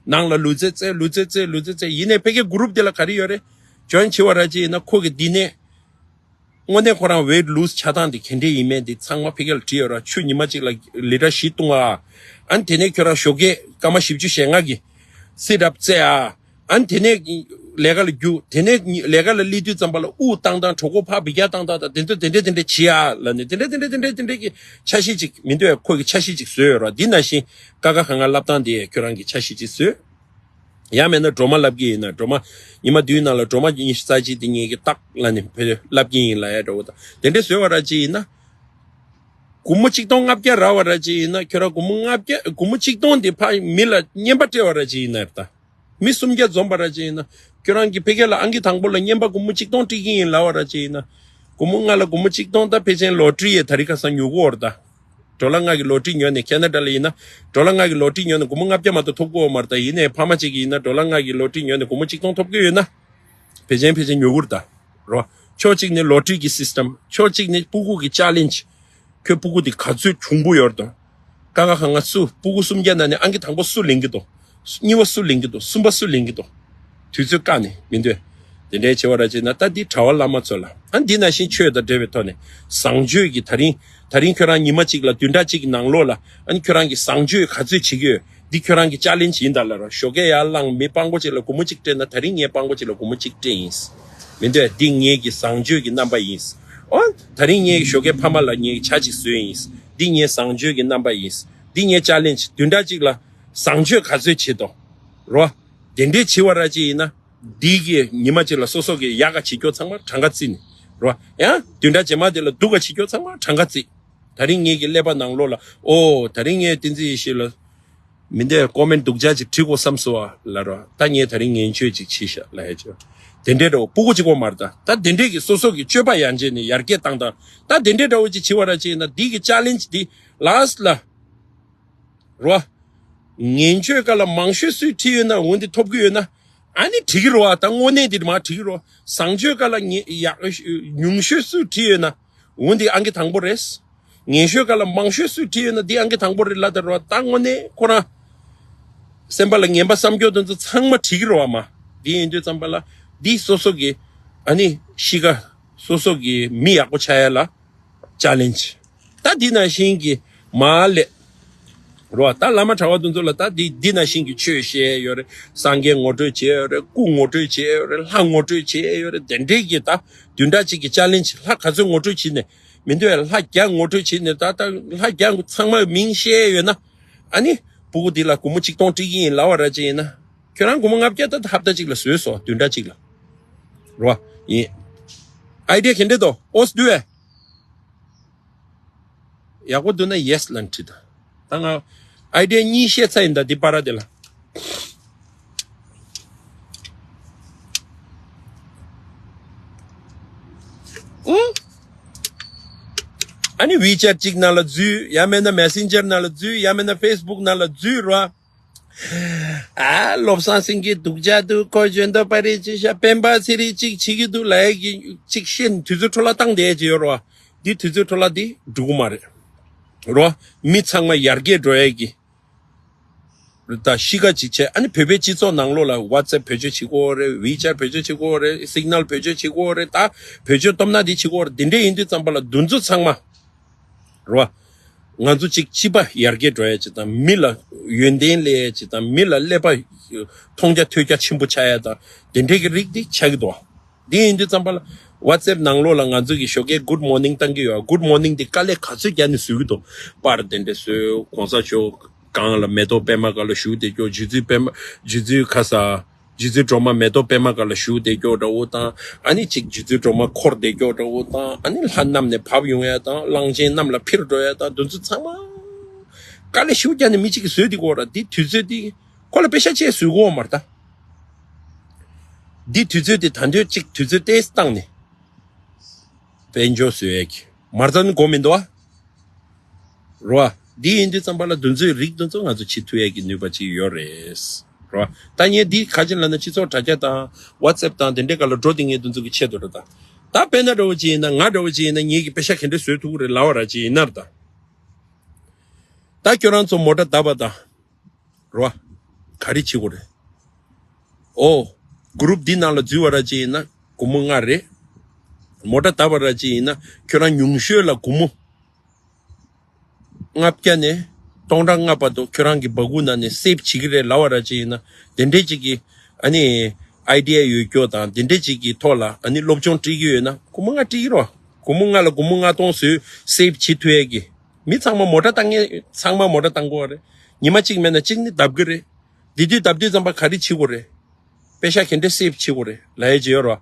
ནང་ལ་ལུས་རྩལ་རྩེ། ལུས་རྩལ་རྩེ། ལུས་རྩལ་རྩེ། ཡིན་ནའི་ཕ་གིའི་group་དེ་ལ་ག་རེ་ཡོད་རེད། join་བྱེད་པ་ར་ཅིག་ཡིན་ན་ཁོ་གི་འདི་ནས། དངོས་གནས་ཁོ་རང་weight lose་ཆགས་སྟངས་དེ་ག་འདྲས་ཡིན་མིན་དེ་ཚང་མ་ཕ་གི་ལ་བྲིས་ཡོད་ར། ཆུ་ཉི་མ་གཅིག་ལ་ལི་ཊར་བཞི་བཏུང་བ། ཨ་ནི་དེ་ནས་ཁྱོད་རང་ཞོགས་ཀས་སྐར་མ་བཞི་བཅུ་ཞེ་ལྔ་གི་sit up་རྩེ་ཨ། ཨ་ནི་དེ་ནས་ལས་ཀ་ལ་རྒྱུགས། དེ་ནས་ལས་ཀ་ལ་སླེབས་དུས་ཙམ་པ་ལ་དབུགས་བཏང་སྟངས། གྲོད་ཁོག་ཕར་འབུད་རྒྱག་བཏང་སྟངས་དང་དེ་ཚོ་དེ་འདྲས་དེ་འདྲས་བྱེད་ཨ་ལབ་ནས། དེ་འདྲས་དེ་འདྲས་དེ་འདྲས་དེ་འདྲས་ཀྱི་འཆར་གཞི་ཅིག་མི་འདུག་ཨ། ཁོ་གི་འཆར་གཞི་ཅིག་བཟོས་ཡོད་ར། འདི་ནང་བཞིན་ཀ་ཁ་ག་ང་བསླབ་སྟངས་དེ་ཁྱོད་རང་གི་འཆར་གཞི་ཅིག་བཟོས། ཡང་མེད་ན་སྒྲོལ་མ་ལབ་ཀྱི་ཡིན་ན། སྒྲོལ་མ་ཉི་མ་བདུན་ནང་ལ་སྒྲོལ་མ་ཉི་ཤུ་རྩ་གཅིག་དེ་ངེད་ཀྱིས་ཏག་ལབ་ནས་བོད་ལབ་ཀྱི་ཡིན་ལབ་ཡ་འདྲ་བོ་དང་། དེ་འདྲས་བཟོས་པ་ར་ཅིག་ཡིན་ན། སྒོར་མོ་གཅིག་སྟོང་ལྔ་བརྒྱ་རག་པ་ར་ཅིག་ཡིན་ན། ཁྱོད་རང་སྒོར་མོ་ལྔ་བརྒྱ། སྒོར་མོ་གཅིག་སྟོང་དེ་ཕར་མི་ལ་རྔན་པ་སྤྲད་པ་ར་ཅིག་ཡིན་ན་རེད་ད། མི་སུམ་བརྒྱ་འཛོམས་པ་ར་ཅིག་ཡིན་ན། ཁྱོད་རང་གིས་ཕ་གི་ལ་ཨང་ཀི་དང་པོ་ལ་རྔན་པ་སྒོར་མོ་གཅིག་སྟོང་སྤྲད་ཀྱི་ཡིན་ལབ་པ་ར་ཅིག་ཡིན་ན། སྒོར་མོ་ལྔ་ལ་སྒོར་མོ་གཅིག་སྟོང་ད་ཕལ་ཆེར་ལོ་ཊི་རི་ཡས་ད་རིང་ཁ་སང་ཉོ་གི་ཡོད་རེད་ད། ཌོ་ལར་ལྔ་གི་ལོ་ཊི་རི་ཉོས་ནས། ཁེ་ན་ཌ་ལ་ཡིན་ན་ཌོ་ལར་ལྔ་གི་ལོ་ཊི་རི་ཉོས་ནས་སྒོར་མོ་ལྔ་བརྒྱ་མ་གཏོགས་ཐོབ་ཀྱི་ཡོད་མ་རེད་ད། ཡིན་ནའི་ཕ་མ་གཅིག་གིས་ཡིན་ན་ཌོ་ལར་ལྔ་གི་ལོ་ཊི་རི་ཉོས་ནས་སྒོར་མོ་གཅིག་སྟོང་ཐོབ་ཀྱི་ཡོད་ན། ཕལ་ཆེར་ཕལ་ཆེར་ཉོ་གི་རེད་ད། རོ། ཕྱོགས་གཅིག་ནས་ལོ་ཊི་རི་གི་སིས་ཊམ། ཕྱོགས་གཅིག་ནས་སྤུ་གུ་གི་ཅ་ལེན་ཇི། ཁྱོད་སྤུ་གུ་དེ་ག་ཚོད་གྱོང་པོ་ཡོད་རེད་དོ། ཀ་ཁ་ག་ང་སུ། སྤུ་གུ་སུམ་བརྒྱ་ནང་ནས་ཨང་ཀི་དང་པོ་སུ་ལེན་གྱི་འདུག་གཉིས་པ་སུ་ལེན་གྱི་འདུག་གསུམ་པ་སུ་ལེན་གྱི་འདུག་དུས་ཚོད་བཀག་ནས་མི་འདོད། དེ་འདྲའི་བྱེད་པ་ར་བྱེད་ན་ད་འདི་གྲྭ་པ་བླ་མ་ཚོ་ལ། ཨ་འདི་ནང་བཞིན་ཆོས་དང་འབྲེལ་བའི་ཐོག་ནས་བཟང་སྤྱོད་ཀྱི། ད་རིང་ད་རིང་ཁྱོད་རང་ཉི་མ་གཅིག་ལ་བདུན་ཕྲག་གཅིག་གི་ནང་ལོགས་ལ་ཨ་ནི་ཁྱོད་རང་གིས་བཟང་སྤྱོད་ག་ཚོད་བྱེད་ཀྱི་ཡོད། འདི་ཁྱོད་རང་གི་ཅ་ལེན་ཇི་ཡིན་ད་ལབ་རོགས། ཞོགས་ཀས་ཡར་ལངས་མི་སྤྲང་པོ་ཅིག་ལ་སྒོར་མོ་གཅིག་སྤྲད་ན། ད་རིང་ངས་སྤྲང་པོ་ཅིག་ལ་སྒོར་མོ་གཅིག་སྤྲད་ཡིན། མི་འདོད། འདི་ངེད་ཀྱི་བཟང་སྤྱོད་ཀྱི་རྣམ་པ་ཡིན། ཨོ། ད་རིང་ངས་ཞོགས་ཀས་ཕ་མ་ལ་ངས་ཇ་ཅིག་བཟོས་ཡིན། འདི་ངའི་བཟང་སྤྱོད་ཀྱི་རྣམ་པ་ཡིན། འདི་ངའི་ཅ་ལེན་ཇི། བདུན་ཕྲག་གཅིག་ལ་བཟང་སྤྱོད་ག་ཚོད་བྱེད་དོ། རོ། དེ་འདྲའི་བྱེད་པ་ར་ཅིག་ཡིན་ན། འདི་གི་ཉི་མ་གཅིག་ལ་སོ་སོ་གི་ཡག་ག་བྱེད་རྒྱུ་ཚང་མ་གྲངས་ཀ་བརྩིས་ནས། རོ། ཡང་བདུན་ཕྲག་རྗེས་མ་དེ་ལ་སྡུག་ག་བྱེད་རྒྱུ་ཚང་མ་གྲངས་ཀ་བརྩིས། ད་རིང་ངེད་ཀྱི་ཀླད་པ་ནང་ལོགས་ལ། ཨོ། ད་རིང་ངས་བསྟན་འཛིན་ཡེ་ཤེས་ལ་མི་འདོད་ཀོ་མེན་སྡུག་ཅག་ཅིག་བྲིས་དགོས་བསམ་སོང་བ་ལབ་རོགས། ད་ངས་ད་རིང་ངན་སྤྱོད་ཅིག་བྱས་ཤག་ལབ་ཡ་ཅིག་དེ་འདྲའི་འདྲ་བོ་སྤུ་གུ་གཅིག་པོ་མ་རེད་ད། ད་དེ་འདྲས་ཀྱི་སོ་སོ་གི་སྤྱོད་པ་ཡར་རྒྱས་ནས་ཡར་རྒྱས་བཏང་དང་། ད་དེ་འདྲའི་འདྲ་བོ་ཅིག་བྱེད་པ་ར་ཅིག་ཡིན་ན། འདི་གི་ཅ་ལེན་ཇི་འདི་ལཱ་སི་ལ། རོ། ངན་སྤྱོད་སྐོར་ལ་མང་ཤོས་སུས་བྲིས་ཡོད་ན། འོ་འདི་ཐོབ་ཀྱི་ཡོད་ན། ཨ་ནི་འགྲིག་གི་རེད་བ། ད་དངོས་གནས་འདི་མར་འགྲིག་གི་རེད་བ། བཟང་སྤྱོད་སྐོར་ལ་ཉེ་ཡག་ཉུང་ཤོས་སུས་བྲིས་ཡོད་ན། འོ་འདི་ཨང་ཀི་དང་པོ་རེད། ངན་སྤྱོད་སྐོར་ལ་མང་ཤོས་སུས་བྲིས་ཡོད་ན། འདི་ཨང་ཀི་དང་པོ་རེད་ལབ་ད་རེད་བ། ད་དངོས་གནས་ཁོ་རང་སེམས་པ་ལ་ངན་པ་བསམ་རྒྱུ་དེ་ཚོ་ཚང་མ་འགྲིག་གི་རེད་བ་མ། འདི་ཡིན་དུས་ཙམ་པ་ལ་འདི་སོ་སོ་གི་ཨ་ནི་གཤིས་ཀ། སོ་སོ་གི་མི་ཡག་པོ་ཆགས་ཡ་ལ་ཅ་ལེན་ཇི། ད་འདི་ནང་བཞིན་གྱི་མ་ལས། རོ། ད་བླ་མ་གྲྭ་པ་དེ་ཚོ་ལ་ད་འདི་འདི་ནང་བཞིན་གྱི་ཆོས་བཤད་ཡོད་རེད། སངས་རྒྱས་ངོ་སྤྲོད་བྱས་ཡོད་རེད། སྐུ་ངོ་སྤྲོད་བྱས་ཡོད་རེད། ལྷ་ངོ་སྤྲོད་བྱས་ཡོད་རེད། དེ་འདྲས་ཀྱི་ད་བདུན་ཕྲག་གཅིག་གི་ཅ་ལེན་ཇི། ལྷ་ག་ཚོད་ངོ་སྤྲོད་བྱས་ནས་མི་འདོད། ལྷ་བརྒྱ་ངོ་སྤྲོད་བྱས་ནས། ད་ད་ལྷ་བརྒྱ་ཚང་མ་མིང་བཤད་ཡོད་ན། ཨ་ནི་སྤུ་གུ་འདི་ལ་སྒོར་མོ་གཅིག་སྟོང་སྤྲད་ཀྱི་ཡིན་ལབ་པ་ར་ཅིག་ཡིན་ན། ཁྱོད་རང་སྒོར་མོ་ལྔ་བརྒྱ་ད་ཧབ་ཏ་གཅིག་ལ་བཟོས་སོང་། བདུན་ཕྲག་གཅིག་ལ། རོ། ཡིན། ཨའི་ཌི་ཡ་ག་འདྲས་འདུག་ཨོ་སི་དུ་ཨེ། ཡག་པོ་འདུག་ན་ཡེ་སི་ལབ་ནས་བྲིས་དང་། ད་ང་ཨའི་ཌི་ཡ་གཉིས་བཤད་ཚར་ཡིན་ད། འདི་པར་དེ་ལ། ཨུ། ཨ་ནི་ཝི་ཅེཊ་གཅིག་ནང་ལ་འཛུལ། ཡང་མིན་ན་མེ་སེན་ཇར་ནང་ལ་འཛུལ། ཡང་མིན་ན་ཕེ་སི་བུག་ནང་ལ་འཛུལ་རོ། ཨ། བློ་བཟང་སེང་གེ་སྡུག་ཅག་འདུག་ཁོ་འཇོན་ཏོ་པ་རེད་ཅིག་ཤ་སྤེན་པ་ཚེ་རིང་ཅིག་བྱེད་ཀྱི་འདུག་ལབ་ཡས་ཀྱི་ཅིག་བཤད་ནས་དུས་ཚོད་འཕྲོ་བརླག་བཏང་བསྡད་ཀྱི་ཡོད་རེད་བ། འདི་དུས་ཚོད་འཕྲོ་བརླག་འདི་འགྲིག་གི་མ་རེད། རོ། མི་ཚང་མ་ཡར་རྒྱས་འགྲོ་ཡས་ཀྱི་ད་གཤིས་ཀ་ཅིག་བྱས། ཨ་ནི་བོད་པའི་སྤྱི་ཚོགས་ནང་ལོགས་ལ་ཝ་ཙེབ་བེད་སྤྱོད་བྱེད་ཀྱི་ཡོད་རེད། ཝི་ཅེཊ་བེད་སྤྱོད་བྱེད་ཀྱི་ཡོད་རེད། སིག་ནལ་བེད་སྤྱོད་བྱེད་ཀྱི་ཡོད་རེད། ད་བེད་སྤྱོད་སྟོབས་ན་འདི་བྱེད་ཀྱི་ཡོད་རེད། འདི་འདྲས་ཡིན་དུས་ཙམ་པ་ལ་འདི་ཚོ་ཚང་མ། རེད་བ། ང་ཚོ་གཅིག་སྤྱི་པ་ཡར་རྒྱས་འགྲོ་ཡ་ཅིག་དང་། མི་ལ་ཡོན་ཏན་སླེབས་ཡ་ཅིག་དང་། མི་ལ་ཀླད་པ་མཐོང་རྒྱ་ཐོས་རྒྱ་ཆེན་པོ་ཆགས་ཡ་དང་། དེ་འདྲས་ཀྱི་རིགས་འདི་ཆགས་ཀྱི་འདུག་བ། འདི་ཡིན་དུས་ཙམ་པ་ལ་ཝ་ཙེབ་ནང་ལོགས་ལ་ང་ཚོ་གི་ཞོགས་ཀས་གུཌ་མོར་ནིང་བཏང་གི་ཡོད། གུཌ་མོར་ནིང་འདི་དཀའ་ལས་ག་ཚོད་རྒྱག་ནས་བཟོ་གི་འདུག་པར་དེ་འདྲས་བཟོས། གོང་ས་མཆོག་སྒང་ལ་མེ་ཏོག་པད་མ་སྒང་ལ་བཞུགས་བསྡད་ཀྱོག་རྗེ་བཙུན་པད་མ། རྗེ་བཙུན་ཁ་ས། རྗེ་བཙུན་སྒྲོལ་མ་མེ་ཏོག་པད་མ་སྒང་ལ་བཞུགས་བསྡད་ཀྱོག་འདྲ་བོ་དང་། ཨ་ནི་གཅིག་རྗེ་བཙུན་སྒྲོལ་མ་འཁོར་བསྡད་ཀྱོག་འདྲ་བོ་དང་། ཨ་ནི་ལྷ་གནམ་ནས་བབས་ཡོང་ཡ་དང་། གླང་ཆེན་གནམ་ལ་འཕུར་འགྲོ་ཡ་དང་། འདི་ཚོ་ཚང་མ་དཀའ་ལས་ཞེ་པོ་རྒྱག་ནས་མི་གཅིག་གིས་བཟོས་བསྡད་ཀྱོག་ར། འདི་དུས་ཚོད་འདི་ཁོ་ལ་པེ་ཤ་ཆེ་བཟོས་ཀྱི་ཡོད་མ་རེད་ད། འདི་དུས་ཚོད་འདི་ད་འདོད་གཅིག་དུས་ཚོད་ཏོག་ཙམ་བཏང་ནས་དཔལ་འབྱོར་བཟོ་ཡ་གི་མ་རྩ་ནི་དགོས་མི་འདུག་ཨ། རོ། འདི་ཡིན་དུས་ཙམ་པ་ལ་འདི་ཚོའི་རིགས་འདི་ཚོ་ང་ཚོ་བྱེད་ཐུབ་ཡས་ཀྱི་ནུས་པ་ཅིག་ཡོད་རེད། རོ། ད་ངས་འདི་ག་ཅིག་ལབ་ན་སྤྱི་ཚོགས་དྲ་རྒྱ་དང་ཝ་ཙེབ་དང་དེ་འདྲའི་སྒང་ལ་འགྲོ་དེ་ངས་འདི་ཚོ་གི་ཆེད་དུ་རེད་ད། ད་དཔེར་ན་འདྲ་བོ་ཅིག་ཡིན་ན། ང་འདྲ་བོ་ཅིག་ཡིན་ན་ངེད་ཀྱི་པེ་ཤ་ག་འདྲས་བཟོས་ཐུབ་ཀྱི་རེད་ལབ་པ་ར་ཅིག་ཡིན་ན་རེད་ད། ད་ཁྱོད་རང་ཚོ་མོ་ཊ་བརྡབས་པ་དང་། རོ། ག་རེ་བྱེད་དགོས་རེད། ཨོ། གུ་རུབ་འདི་ནང་ལ་འཛུལ་བ་ར་ཅིག་ཡིན་ན་སྒོར་མོ་ལྔ་རེད། མོ་ཊ་བརྡབས་པ་ར་ཅིག་ཡིན་ན་ཁྱོད་རང་ཉུང་ཤོས་ལ་སྒོར་མོ་ལྔ་བརྒྱ་ནས་སྟོང་ཕྲག་ལྔ་བར་དུ་ཁྱོད་རང་གི་སྦ་ཁུག་ནང་ནས་སེབ་བྱེད་ཀྱི་རེད་ལབ་པ་ར་ཅིག་ཡིན་ན། དེ་འདྲས་ཅིག་གི་ཨ་ནི་ཨའི་ཌི་ཡ་ཡོད་རྒྱུ་དང་། དེ་འདྲས་ཅིག་གི་ཐོག་ལ་ཨ་ནི་སློབ་སྦྱོང་སྤྲད་ཀྱི་ཡོད་ན་སྒོར་མོ་ལྔ་སྤྲད་ཀྱི་རོ། སྒོར་མོ་ལྔ་ལ་སྒོར་མོ་ལྔ་སྟོང་བཟོས་སེབ་བྱེད་ཐུབ་ཡས་ཀྱི། མི་ཚང་མ་མོ་ཊ་བཏང་ངེས། ཚང་མ་མོ་ཊ་བཏང་དགོས་རེད། ཉི་མ་གཅིག་མེད་ན་གཅིག་ནི་བརྡབ་ཀྱི་རེད། དེ་དུས་བརྡབ་དུས་ཙམ་པ་ག་རེ་བྱེད་དགོས་རེད། པེ་ཤ་ག་འདྲས་སེབ་བྱེད་དགོས་རེད་ལབ་ཡས་ཅིག་ཡོད་རོ།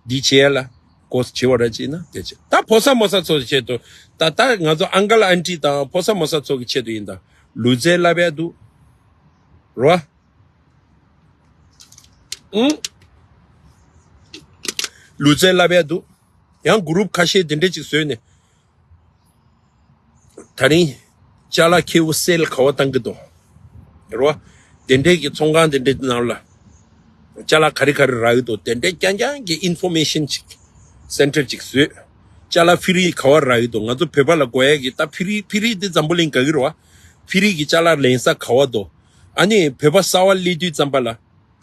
འདི་བྱེད་ཡས་ལ་ སྐོར་བྱེད་པ་ར་ཅིག་ན་དེ་བྱེད། ད་ཕོ་གསར་མོ་གསར་ཚོ་ཆེད་དུ་ད་ད་ང་ཚོ་ཨང་ཀལ་ཨན་ཊི་དང་ཕོ་གསར་མོ་གསར་ཚོ་གི་ཆེད་དུ་ཡིན། ད་ལུས་རྩལ་བསླབ་ཡ་འདུག་རོ། ཨང་། ལུས་རྩལ་བསླབ་ཡ་འདུག་ཡང་གུ་རུབ་ཁ་ཤས་དེ་འདྲས་ཅིག་བཟོས་ནས། ད་རིང་ཅ་ལག་ཁྱེའུ་སེལ་ག་བ་བཏང་གི་འདུག་རོ། དེ་འདྲས་ཀྱི་ཚོང་ཁང་དེ་འདྲས་ནང་ལ་ཅ་ལག་ག་རེ་ག་རེ་རག་གི་འདུག་དེ་འདྲས་རྐྱང་རྐྱང་གི་ཨིན་ཕོར་མེ་ཤན་ཅིག་སེན་ཊར་ཅིག་བཟོས། ཅ་ལག་ཕི་རི་ག་བ་རག་གི་འདུག་ང་ཚོ་བོད་པ་ལ་དགོས་ཡ་གི་ད་ཕི་རི་ཕི་རི་འདི་འཛམ་བུ་གླིང་ག་གི་རེད་བ། ཕི་རི་གི་ཅ་ལག་ལེན་ས་ག་བ་འདུག་ཨ་ནི་བོད་པ་གསར་བ་སླེབས་དུས་ཙམ་པ་ལ།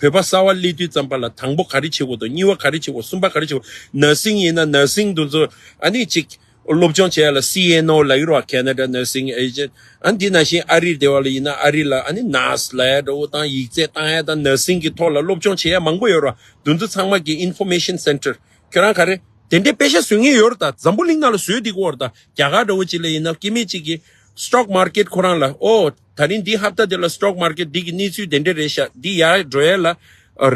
བོད་པ་གསར་བ་སླེབས་དུས་ཙམ་པ་ལ་དང་པོ་ག་རེ་བྱེད་དགོས་འདུག་གཉིས་པ་ག་རེ་བྱེད་དགོས། གསུམ་པ་ག་རེ་བྱེད་དགོས། ནར་སིང་ཡིན་ན་ནར་སིང་དེ་ཚོ་ཨ་ནི་ཅིག་སློབ་སྦྱོང་བྱེད་ཡ་ལ་སི་ཨེན་ཨོ་ལབ་ཀྱི་རེད་བ། Canada Nursing Agent། ཨ་ནི་འདི་ནང་བཞིན་ཨ་རིར་སྡོད་པ་ལ་ཡིན་ན་ཨ་རི་ལ་ཨ་ནི་ནར་སི་ལབ་ཡ་འདྲ་བོ་དང་ཡིག་ཚད་བཏང་ཡ་དང་ནར་སིང་གི་ཐོག་ལ་སློབ་སྦྱོང་བྱེད་ཡ་མང་པོ་ཡོད་རེད་བ། དེ་ཚོ་ཚང་མ་གི་ཨིན་ཕོར་མེ་ཤན་སེན་ཊར། ཁྱོད་རང་ག་རེ། དེ་འདྲའི་པེ་ཤ་བཟོ་མཁན་ཡོད་རེད་ད། འཛམ་བུ་གླིང་ནང་ལ་བཟོས་བསྡད་ཀྱི་ཡོད་རེད་ད། རྒྱ་གར་འདྲ་བོ་ཅིག་ལ་ཡིན་ན་སྐྱེ་དམན་ཅིག་གིས་སི་ཊོག་མར་ཀེཊ་ཁོ་རང་ལ་ཨོ། ད་རིང་འདི་ཧབ་ཏ་འདི་ལ་སི་ཊོག་མར་ཀེཊ་འདི་གི་གནས་ཚུལ་དེ་འདྲ་རེད་ཤག་འདི་ཡར་འགྲོ་ཡ་ལ་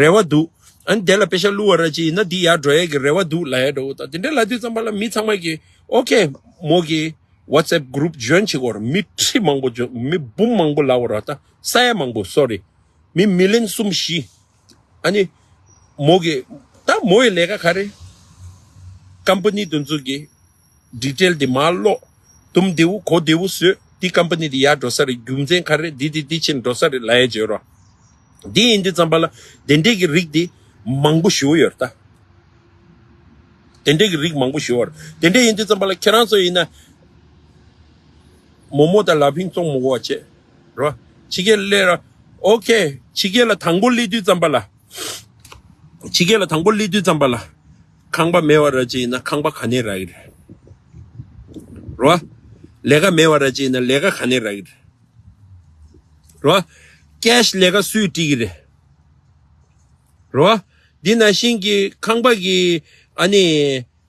རེ་བ་འདུག་ཨ་ནི་དེ་ལ་པེ་ཤ་བླུགས་པ་ར་ཅིག་ཡིན་ན་འདི་ཡར་འགྲོ་ཡ་གི་རེ་བ་འདུག་ལབ་ཡ་འདྲ་བོ་ད། དེ་འདྲ་ལབ་དུས་ཙམ་པ་ལ་མི་ཚང་མ་གིས་ཨོ་ཁེ་མོ་གི་ཝ་ཊི་སི་ཨེབ་གུ་རུབ་ཇོའིན་བྱེད་དགོས་རེད། མི་ཁྲི་མང་པོ་ཇོ་མི་འབུམ་མང་པོ་ལབ་པ་ར་ད། ས་ཡ་མང་པོ་སོ་རི། མི་མི་ལིན་གསུམ་བཞི། ཨ་ནི། མོ་གི། ད་མོ་ཡི་ལས་ཀ་ག་རེ། ཀམ་པ་ནི་དེ་ཚོ་གི་ཌི་ཊེལ་དེ་མར་ཀློག་དུམ་བདེ་བོ་གོ་བདེ་བོ་བཟོས། འདི་ཀམ་པ་ནི་དེ་ཡར་འགྲོ་ས་རེད། རྒྱུ་མཚན་ག་རེ། འདི་འདི་འདི་ཕྱིན་འགྲོ་ས་རེད་ལབ་ཡ་བྱོས་རོགས། འདི་ཡིན་དུས་ཙམ་པ་ལ་དེ་འདྲས་ཀྱི་རིགས་དེ་མང་པོ་ཞེ་པོ་ཡོད་རེད་ད། དེ་འདྲས་ཀྱི་རིགས་མང་པོ་ཞེ་པོ་ཡོད་རེད། དེ་འདྲས་ཡིན་དུས་ཙམ་པ་ལ་ཁྱེད་རང་ཚོ་ཡིན་ན། མོག་མོག་དང་ལ་ཕིང་བཙོང་མི་དགོས་པ་བྱེད། རོ། ཕྱི་རྒྱལ་སླེབས་ར། ཨོ་ཁེ། ཕྱི་རྒྱལ་ལ་དང་པོ་སླེབས་དུས་ཙམ་པ་ལ། ཕྱི་རྒྱལ་ལ་དང་པོ་སླེབས་དུས་ཙམ་པ་ལ། ཁང་པ་མེད་པ་ར་ཅིག་ཡིན་ན་ཁང་པ་ག་ནས་རག་གི་རེད། རོ། ལས་ཀ་མེད་པ་ར་ཅིག་ཡིན་ན་ལས་ཀ་ག་ནས་རག་གི་རེད། རོ། ཀེ་ཤི་ལས་ཀ་སུས་སྤྲད་ཀྱི་རེད། རོ། འདི་ནང་བཞིན་གྱི་ཁང་པ་གི་ཨ་ནི།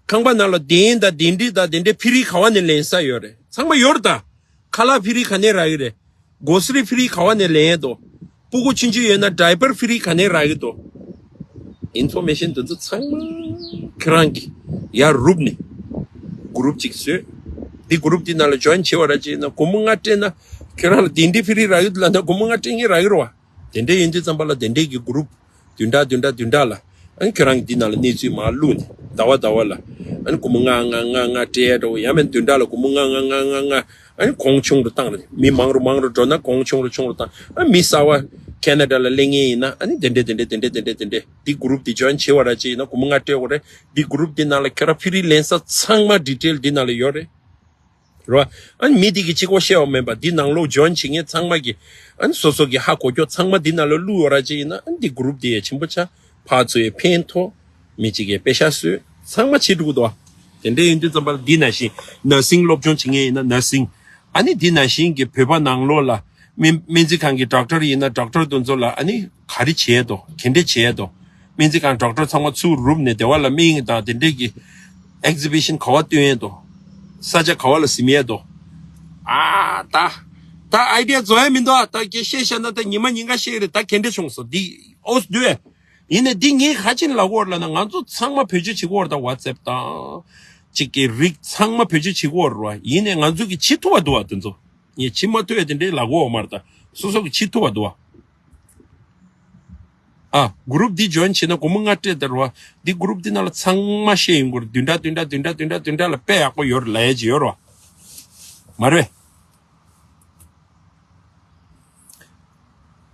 ཁང་པ་ནང་ལ་གདན་དང་གདན་དྲི་དང་དེ་འདྲའི་ཕི་རི་ག་བ་ནས་ལེན་ས་ཡོད་རེད། ཚང་མ་ཡོད་རེད་ད། ཁ་ལག་ཕི་རི་ག་ནས་རག་གི་རེད། གོ་སི་རི་ཕི་རི་ག་བ་ནས་ལེན་ཡས་དོ། སྤུ་གུ་ཆུང་ཆུང་ཡོད་ན་ཌའི་པར་ཕི་རི་ག་ནས་རག་གི་དོ། ཨིན་ཕོར་མེ་ཤན་དེ་ཚོ་ཚང་མ་ཁྱེད་རང་གི་ཡར་རུབ་ནས་གུ་རུབ་ཅིག་བཟོས། འདི་གུ་རུབ་འདི་ནང་ལ་ཇོའིན་བྱེད་པ་ར་ཅིག་ཡིན་ན་སྒོར་མོ་ལྔ་སྤྲད་ན་ཁྱེད་རང་ལ་གདན་འདྲེན་ཕི་རི་རག་གི་འདུག་ལབ་ན་སྒོར་མོ་ལྔ་སྤྲད་མཁན་རག་གི་རེད་བ། དེ་འདྲ་ཡིན་དུས་ཙམ་པ་ལ་དེ་འདྲས་ཀྱི་གུ་རུབ་བདུན་ཕྲག་བདུན་ཕྲག་བདུན་ཕྲག་ལ་ཨ་ནི་ཁྱེད་རང་གི་འདི་ནང་ལ་གནས་ཚུལ་མར་བླུགས་ནས་ཟླ་བ་ཟླ་བ་ལ་ཨ་ནི་སྒོར་མོ་ལྔ་ལྔ་ལྔ་ལྔ་སྤྲད་ཡ་འདྲ་བོ། ཡང་མིན་བདུན་ཕྲག་ལ་སྒོར་མོ་ལྔ་ལྔ་ལྔ་ལྔ་ལྔ་ཨ་ནི་གོང་ཆུང་རུ་བཏང་རེད། མི་མང་རུ་མང་རུ་འགྲོ་ན་གོང་ཆུང་རུ་ཆུང་རུ་བཏང་། ཨ་མི་གསར་བ་ཁེ་ན་ཌ་ལ་སླེབས་མཁན་ཡིན་ན་ཨ་ནི་དེ་འདྲས་དེ་འདྲས་དེ་འདྲས་དེ་འདྲས་དེ་འདྲས་འདི་གུ་རུབ་འདི་ཇོའིན་བྱེད་པ་ར་ཅིག་ཡིན་ན་སྒོར་མོ་ལྔ་སྤྲད་དགོས་རེད། འདི་གུ་རུབ་འདི་ནང་ལ་ཁྱེད་རང་ཕི་རི་ལེན་ས་ཚང་མ་ཌི་ཊེལ་འདི་ནང་ལ་ཡོད་རེད། རེད་བ། ཨ་ནི་མི་དེ་གི་གཅིག་པོ་བཤད་པ་མིན་པ་འདི་ནང་ལོགས་ཇོའིན་བྱེད་མཁན་ཚང་མ་གི་ཨ་ནི་སོ་སོ་གི་ཧ་གོ་ཀྱོག་ཚང་མ་འདི་ནང་ལ་བླུགས་ཡོད་ར་ཅིག་ཡིན་ན་ཨ་ནི་འདི་གུ་རུབ་འདི་ཡ་ཆེན་པོ་ཆགས། ཕར་ཚུར་ཡ་ཕན་ཐོགས། མི་གཅིག་གི་པེ་ཤ་གསོས། ཚང་མ་བྱེད་འགྲོ་གི་འདུག་བ། དེ་འདྲ་ཡིན་དུས་ཙམ་པ་ལ་འདི་ནང་བཞིན་ནར་སིང་སློབ་སྦྱོང་བྱེད་མཁན་ཡིན་ན་ནར་སིང་། ཨ་ནི་འདི་ནང་བཞིན་གྱི་བོད་པ་ནང་ལོགས་ལ་སྨན་སྨན་རྩིས་ཁང་གི་ཌོག་ཊར་ཡིན་ན་ཌོག་ཊར་དེ་ཚོ་ལ་ཨ་ནི་ག་རེ་བྱེད་དོ་ག་འདྲ་བྱེད་དོ། སྨན་རྩིས་ཁང་ཌོག་ཊར་ཚང་མ་ཚུར་རུབ་ནས་སྡེ་བ་ལ་སྨན་དང་དེ་འདྲས་ཀྱི་ཨེག་ཛི་བི་ཤན་ག་བ་སྟོན་ཡས་དོ། ས་ཆ་ག་བ་ལ་ཟིན་ཡས་དོ། ཨ་ད། ད་ཨའི་ཌི་ཡ་རྫོགས་ཡས་མི་འདུག་ཨ་ད་ཀྱེ་བཤད་བཤད་ན་ད་ཉི་མ་ཉིན་ག་བཤད་ཀྱི་རེད། ད་ག་འདྲས་བྱུང་སོང་འདི་ཨོ་སི་འདུག་ཨེ། ཡིན་ནས་འདི་ངས་ག་ཅིན་ལབ་ཀྱི་ཡོད་རེད་ལབ་ན་ང་ཚོ་ཚང་མ་བེད་སྤྱོད་བྱེད་ཀྱི་ཡོད་རེད་ད། ཝ་ཊི་སི་ཨེབ་དང་། ཅིག་གི་རིགས་ཚང་མ་བེད་སྤྱོད་བྱེད་ཀྱི་ཡོད་རེད་བ། ཡིན་ནས་ང་ཚོ་གི་བྱེད་ཐུབ་པ་འདུག་བ་དེ་ཚོ། ངས་བྱེད་མ་ཐུབ་ཡ་དེ་འདྲའི་ལབ་ཀྱི་ཡོད་མ་རེད་ད། སོ་སོ་གི་བྱེད་ཐུབ་པ་འདུག་བ། ཨ། གུ་རུབ་འདི་ཇོའིན་བྱེད་ན་སྒོར་མོ་ལྔ་སྤྲད་དེ་རེད་བ། འདི་གུ་རུབ་འདི་ནང་ལ་ཚང་མ་བཤད་ཡོང་གི་རེད། བདུན་ཕྲག་བདུན་ཕྲག་བདུན་ཕྲག་བདུན་ཕྲག་བདུན་ཕྲག་ལ་དཔེ་ཡག་པོ་ཡོད་རེད་ལབ་ཡ་ཅིག་ཡོད་རེད་བ། མ་རེད།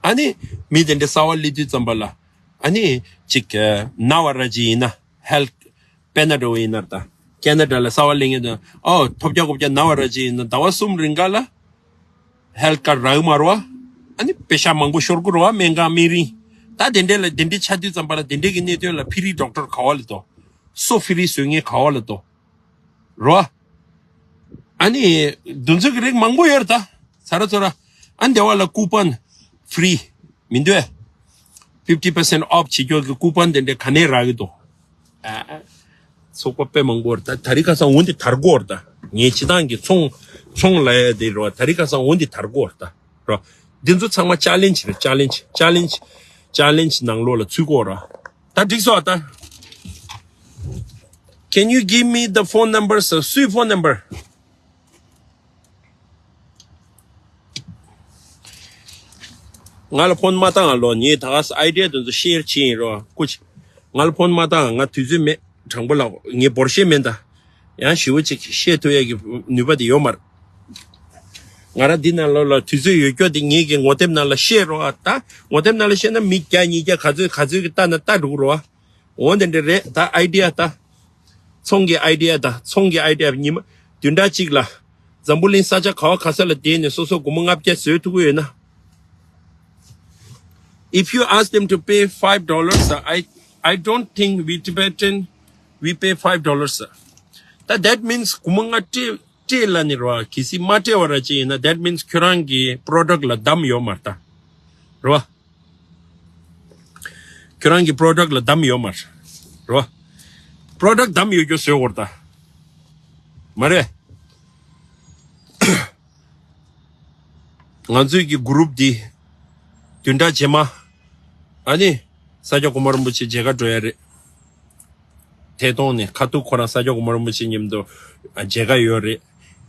ཨ་ནི། མི་དེ་འདྲ་གསར་བ་སླེབས་དུས་ཙམ་པ་ལ། ཨ་ནི། ཅིག་ན་བ་ར་ཅིག་ཡིན་ན་ཧེལ་ཐི། དཔེར་ན་འདྲ་བོ་ཡིན་ན་ད། ཁེ་ན་ཌ་ལ་གསར་བ་སླེབས་མཁན་དང་ཨོ་ཐོབ་རྒྱག་གོ་རྒྱག་ན་བ་ར་ཅིག་ཡིན་ན་ཟླ་བ་གསུམ་རིང་ག་ལ། ཧེལ་ཐི་ཀར་རག་གི་མ་རེད་བ། ཨ་ནི་པེ་ཤ་མང་པོ་ཤོར་གི་རེད་བ། སྨན་ཁང་སྨན་རིན། ད་དེ་འདྲས་ལ་དེ་འདྲས་ཆགས་དུས་ཙམ་པ་ལ་དེ་འདྲས་ཀྱི་གནད་དོན་ལ་ཕི་རི་ཌོག་ཊར་ག་བ་ལ་དོ། སོ་ཕི་རི་བཟོ་མཁན་ག་བ་ལ་དོ། རེད་བ། ཨ་ནི། དེ་ཚོ་གི་རིགས་མང་པོ་ཡོད་རེད་ད། ཚ་ར་ཚོ་ར། ཨ་ནི་སྡེ་བ་ལ་ཀུ་པན་ཕི་རི། མི་འདུག་ཨེ། ཕིབ་ཊི་པར་སེན་ཊི་ཨོཕ་བྱེད་ཀྱོག་གི་ཀུ་པན་དེ་འདྲས་ག་ནས་རག་གི་འདུག་ཨ། ཚོགས་པ་དཔེ་མང་པོ་རེད་ད། དེ་རིང་ཁ་སང་འོ་འདི་དར་གོ་རེད་ད། ངས་སྤྱི་བཏང་གི་ཚོང་ཚོང་ལ་ཡ་དེ་རེད་བ། དེ་རིང་ཁ་སང་འོ་འདི་དར་གོ་རེད་ད། རོ། འདི་ཚོ་ཚང་མ་ཅ་ལེན་ཇི་རེད། ཅ་ལེན་ཇི་ཅ་ལེན་ཇི་ཅ་ལེན་ཇི་ནང་ལོགས་ལ་ཚུད་གོ་ར། ད་འགྲིག་སོང་ཨ་ད། Can you give me the phone number, sir? སུའི phone number? ང་ལ་ཕོན་མ་བཏང་ཨ་ལོ། ངས་ད་ག་ས་ཨའི་ཌི་ཡ་དེ་ཚོ་ཤེར་བྱེད་ཡིན་རོ། སྐུ་མཁྱེན། ང་ལ་ཕོན་མ་བཏང་། ང་དུས་ཚོད་མེད། དྲང་པོ་ལབ། ངས་འབོར་ཤེས་མེད་ད། ཡང་ཞེ་པོ་ཅིག་བཤད་ཐུབ་ཡས་ཀྱི་ནུས་པ་དེ་ཡོད་མ་རེད། ང་རང་འདི་ནང་ལོགས་ལ་དུས་ཚོད་ཡོད་སྐྱོ་དེ་ངེད་ཀྱི་ངོ་དེབ་ནང་ལ་བཤད་རོགས་ཨ། ད་ངོ་དེབ་ནང་ལ་བཤད་ན་མི་བརྒྱ་ཉིས་བརྒྱ་ག་ཚོད་ག་ཚོད་ཀྱི་ལྟ་ན་ལྟ་འགྲོ་གི་རོགས་ཨ། འོ་དེ་འདྲ་རེད། ད་ཨའི་ཌི་ཡ་ད། ཚོང་གི་ཨའི་ཌི་ཡ་ད། ཚོང་གི་ཨའི་ཌི་ཡ། ཉི་མ་བདུན་ཕྲག་གཅིག་ལ་འཛམ་བུ་གླིང་ས་ཆ་ག་བ་ག་ས་ལ་བསྡད་ནས་སོ་སོ་སྒོར་མོ་ལྔ་བརྒྱ་བཟོས་ཐུབ་ཀྱི་ཡོད་ན། If you ask them to pay five dollars, I, I don't think we Tibetan, we pay five dollars. That, that means སྒོར་མོ་ལྔ་སྤྲད་སྤྲད་ལབ་ནི་རེད་བ། གལ་སྲིད་མ་སྤྲད་པ་ར་ཅིག་ཡིན་ན། That means ཁྱོད་རང་གི་product ལ་བདམས་ཡོད་མ་རེད་ད། རེད་བ། ཁྱོད་རང་གི་product ལ་བདམས་ཡོད་མ་རེད། རེད་བ། Product བདམས་ཡོད་རྒྱུ་བཟོས་དགོས་རེད་ད། མ་རེད། ང་ཚོའི་གི་group འདི་བདུན་ཕྲག་རྗེས་མ། ཨ་ནི་ས་སྐྱ་གོང་མ་རིན་པོ་ཆེ་མཇལ་ཁ་འགྲོ་ཡ་རེད། ཐད་གཏོང་ནས་ཁ་ཐུག་ཁོ་རང་ས་སྐྱ་གོང་མ་རིན་པོ་ཆེ་མཉམ་དུ་མཇལ་ཁ་ཡོད་རེད།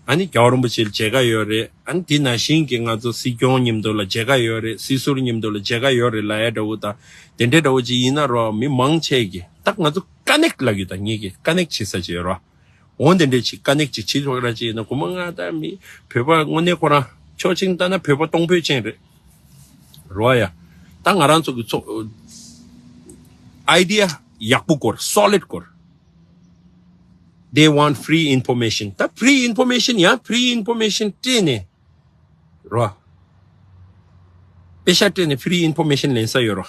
ཨ་ནི་རྒྱལ་བ་རིན་པོ་ཆེ་ལ་མཇལ་ཁ་ཡོད་རེད། ཨ་ནི་དེ་ནང་བཞིན་གྱི་ང་ཚོ་སྲིད་སྐྱོང་མཉམ་དུ་ལ་མཇལ་ཁ་ཡོད་རེད། སྲིད་ཟུར་མཉམ་དུ་ལ་མཇལ་ཁ་ཡོད་རེད་ལབ་ཡ་འདྲ་བོ་དང་། དེ་འདྲའི་འདྲ་བོ་ཅིག་ཡིན་ན་རོ། མི་མང་ཆེ་གི་ད་ང་ཚོ་connect ལབ་ཡོད་ད། ངེད་ཀྱི་connect བྱེད་ས་ཅིག་ཡོད་རོ། འོ་དེ་འདྲས་ཅིག་connect ཅིག་བྱེད་ཆོག་ར་ཅིག་ཡིན་ན། སྒོར་མོ་ལྔ་ད་མི་བོད་པ་དངོས་གནས་ཁོ་རང་ཕྱོགས་གཅིག་ལྟ་ན་བོད་པ་གཏོང་ཕོད་ཅན་རེད། རོ་ཡ། ད་ང་རང་ཚོ་གི་ཚོ་idea ཡག་པོ་དགོས། Solid དགོས། They want free information. ད་free information ཡང་free information སྤྲད་ནས། རོ། པེ་ཤ་སྤྲད་ནས་free information ལེན་ས་ཡོད་རོ།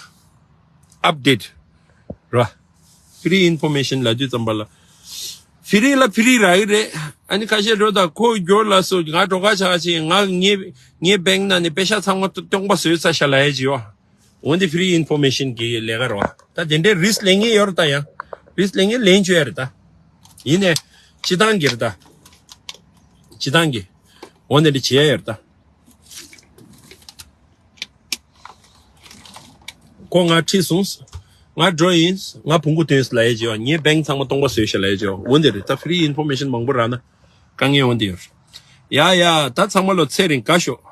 Update རོ། Free information ལབ་དུས་ཙམ་པ་ལ། free ལ་free རག་གི་རེད། ཨ་ནི་ཁ་ཤས་འགྲོ་ད་ཁོ་འགྱོ་ལ་སོ། ང་གྲོགས་ཁ་ཆག་ཅིག་ང་ངའི་ངའི་bank ནང་ནས་པེ་ཤ་ཚང་མ་སྟོང་པ་བཟོས་ཚར་ཤག་ལབ་ཡས་ཅིག་ཡོད། འོན་ཏེ་free information གི་ལས་ཀ་རེད་བ། ད་དེ་འདྲའི་risk ལེན་མཁན་ཡོད་རེད་ད། ཡང་risk ལེན་མཁན་ལེན་བཅུག་ཡ་རེད་ད། ཡིན་ནའི་སྤྱི་བཏང་གི་རེད་ད། སྤྱི་བཏང་གི། འོ་དེ་འདྲ་བྱེད་ཡ་ཡོད་རེད་ད། ཁོ་ང་ཁྲིད་སོང་། ང་འགྲོ་ཡིན། ང་བོང་གུ་ཐོན་ལབ་ཡ་ཅིག་ཡོད། ངའི་bank ཚང་མ་སྟོང་པ་བཟོས་ཤག་ལབ་ཡ་ཅིག་ཡོད། འོ་དེ་རེད་ད། Free information མང་པོ་རག་ན་དཀའ་ངལ་འོ་དེ་ཡོད་རེད། ཡ་ཡ། ད་ཚང་མ་ལོ་ཚེ་རིང་དགའ་ཤོག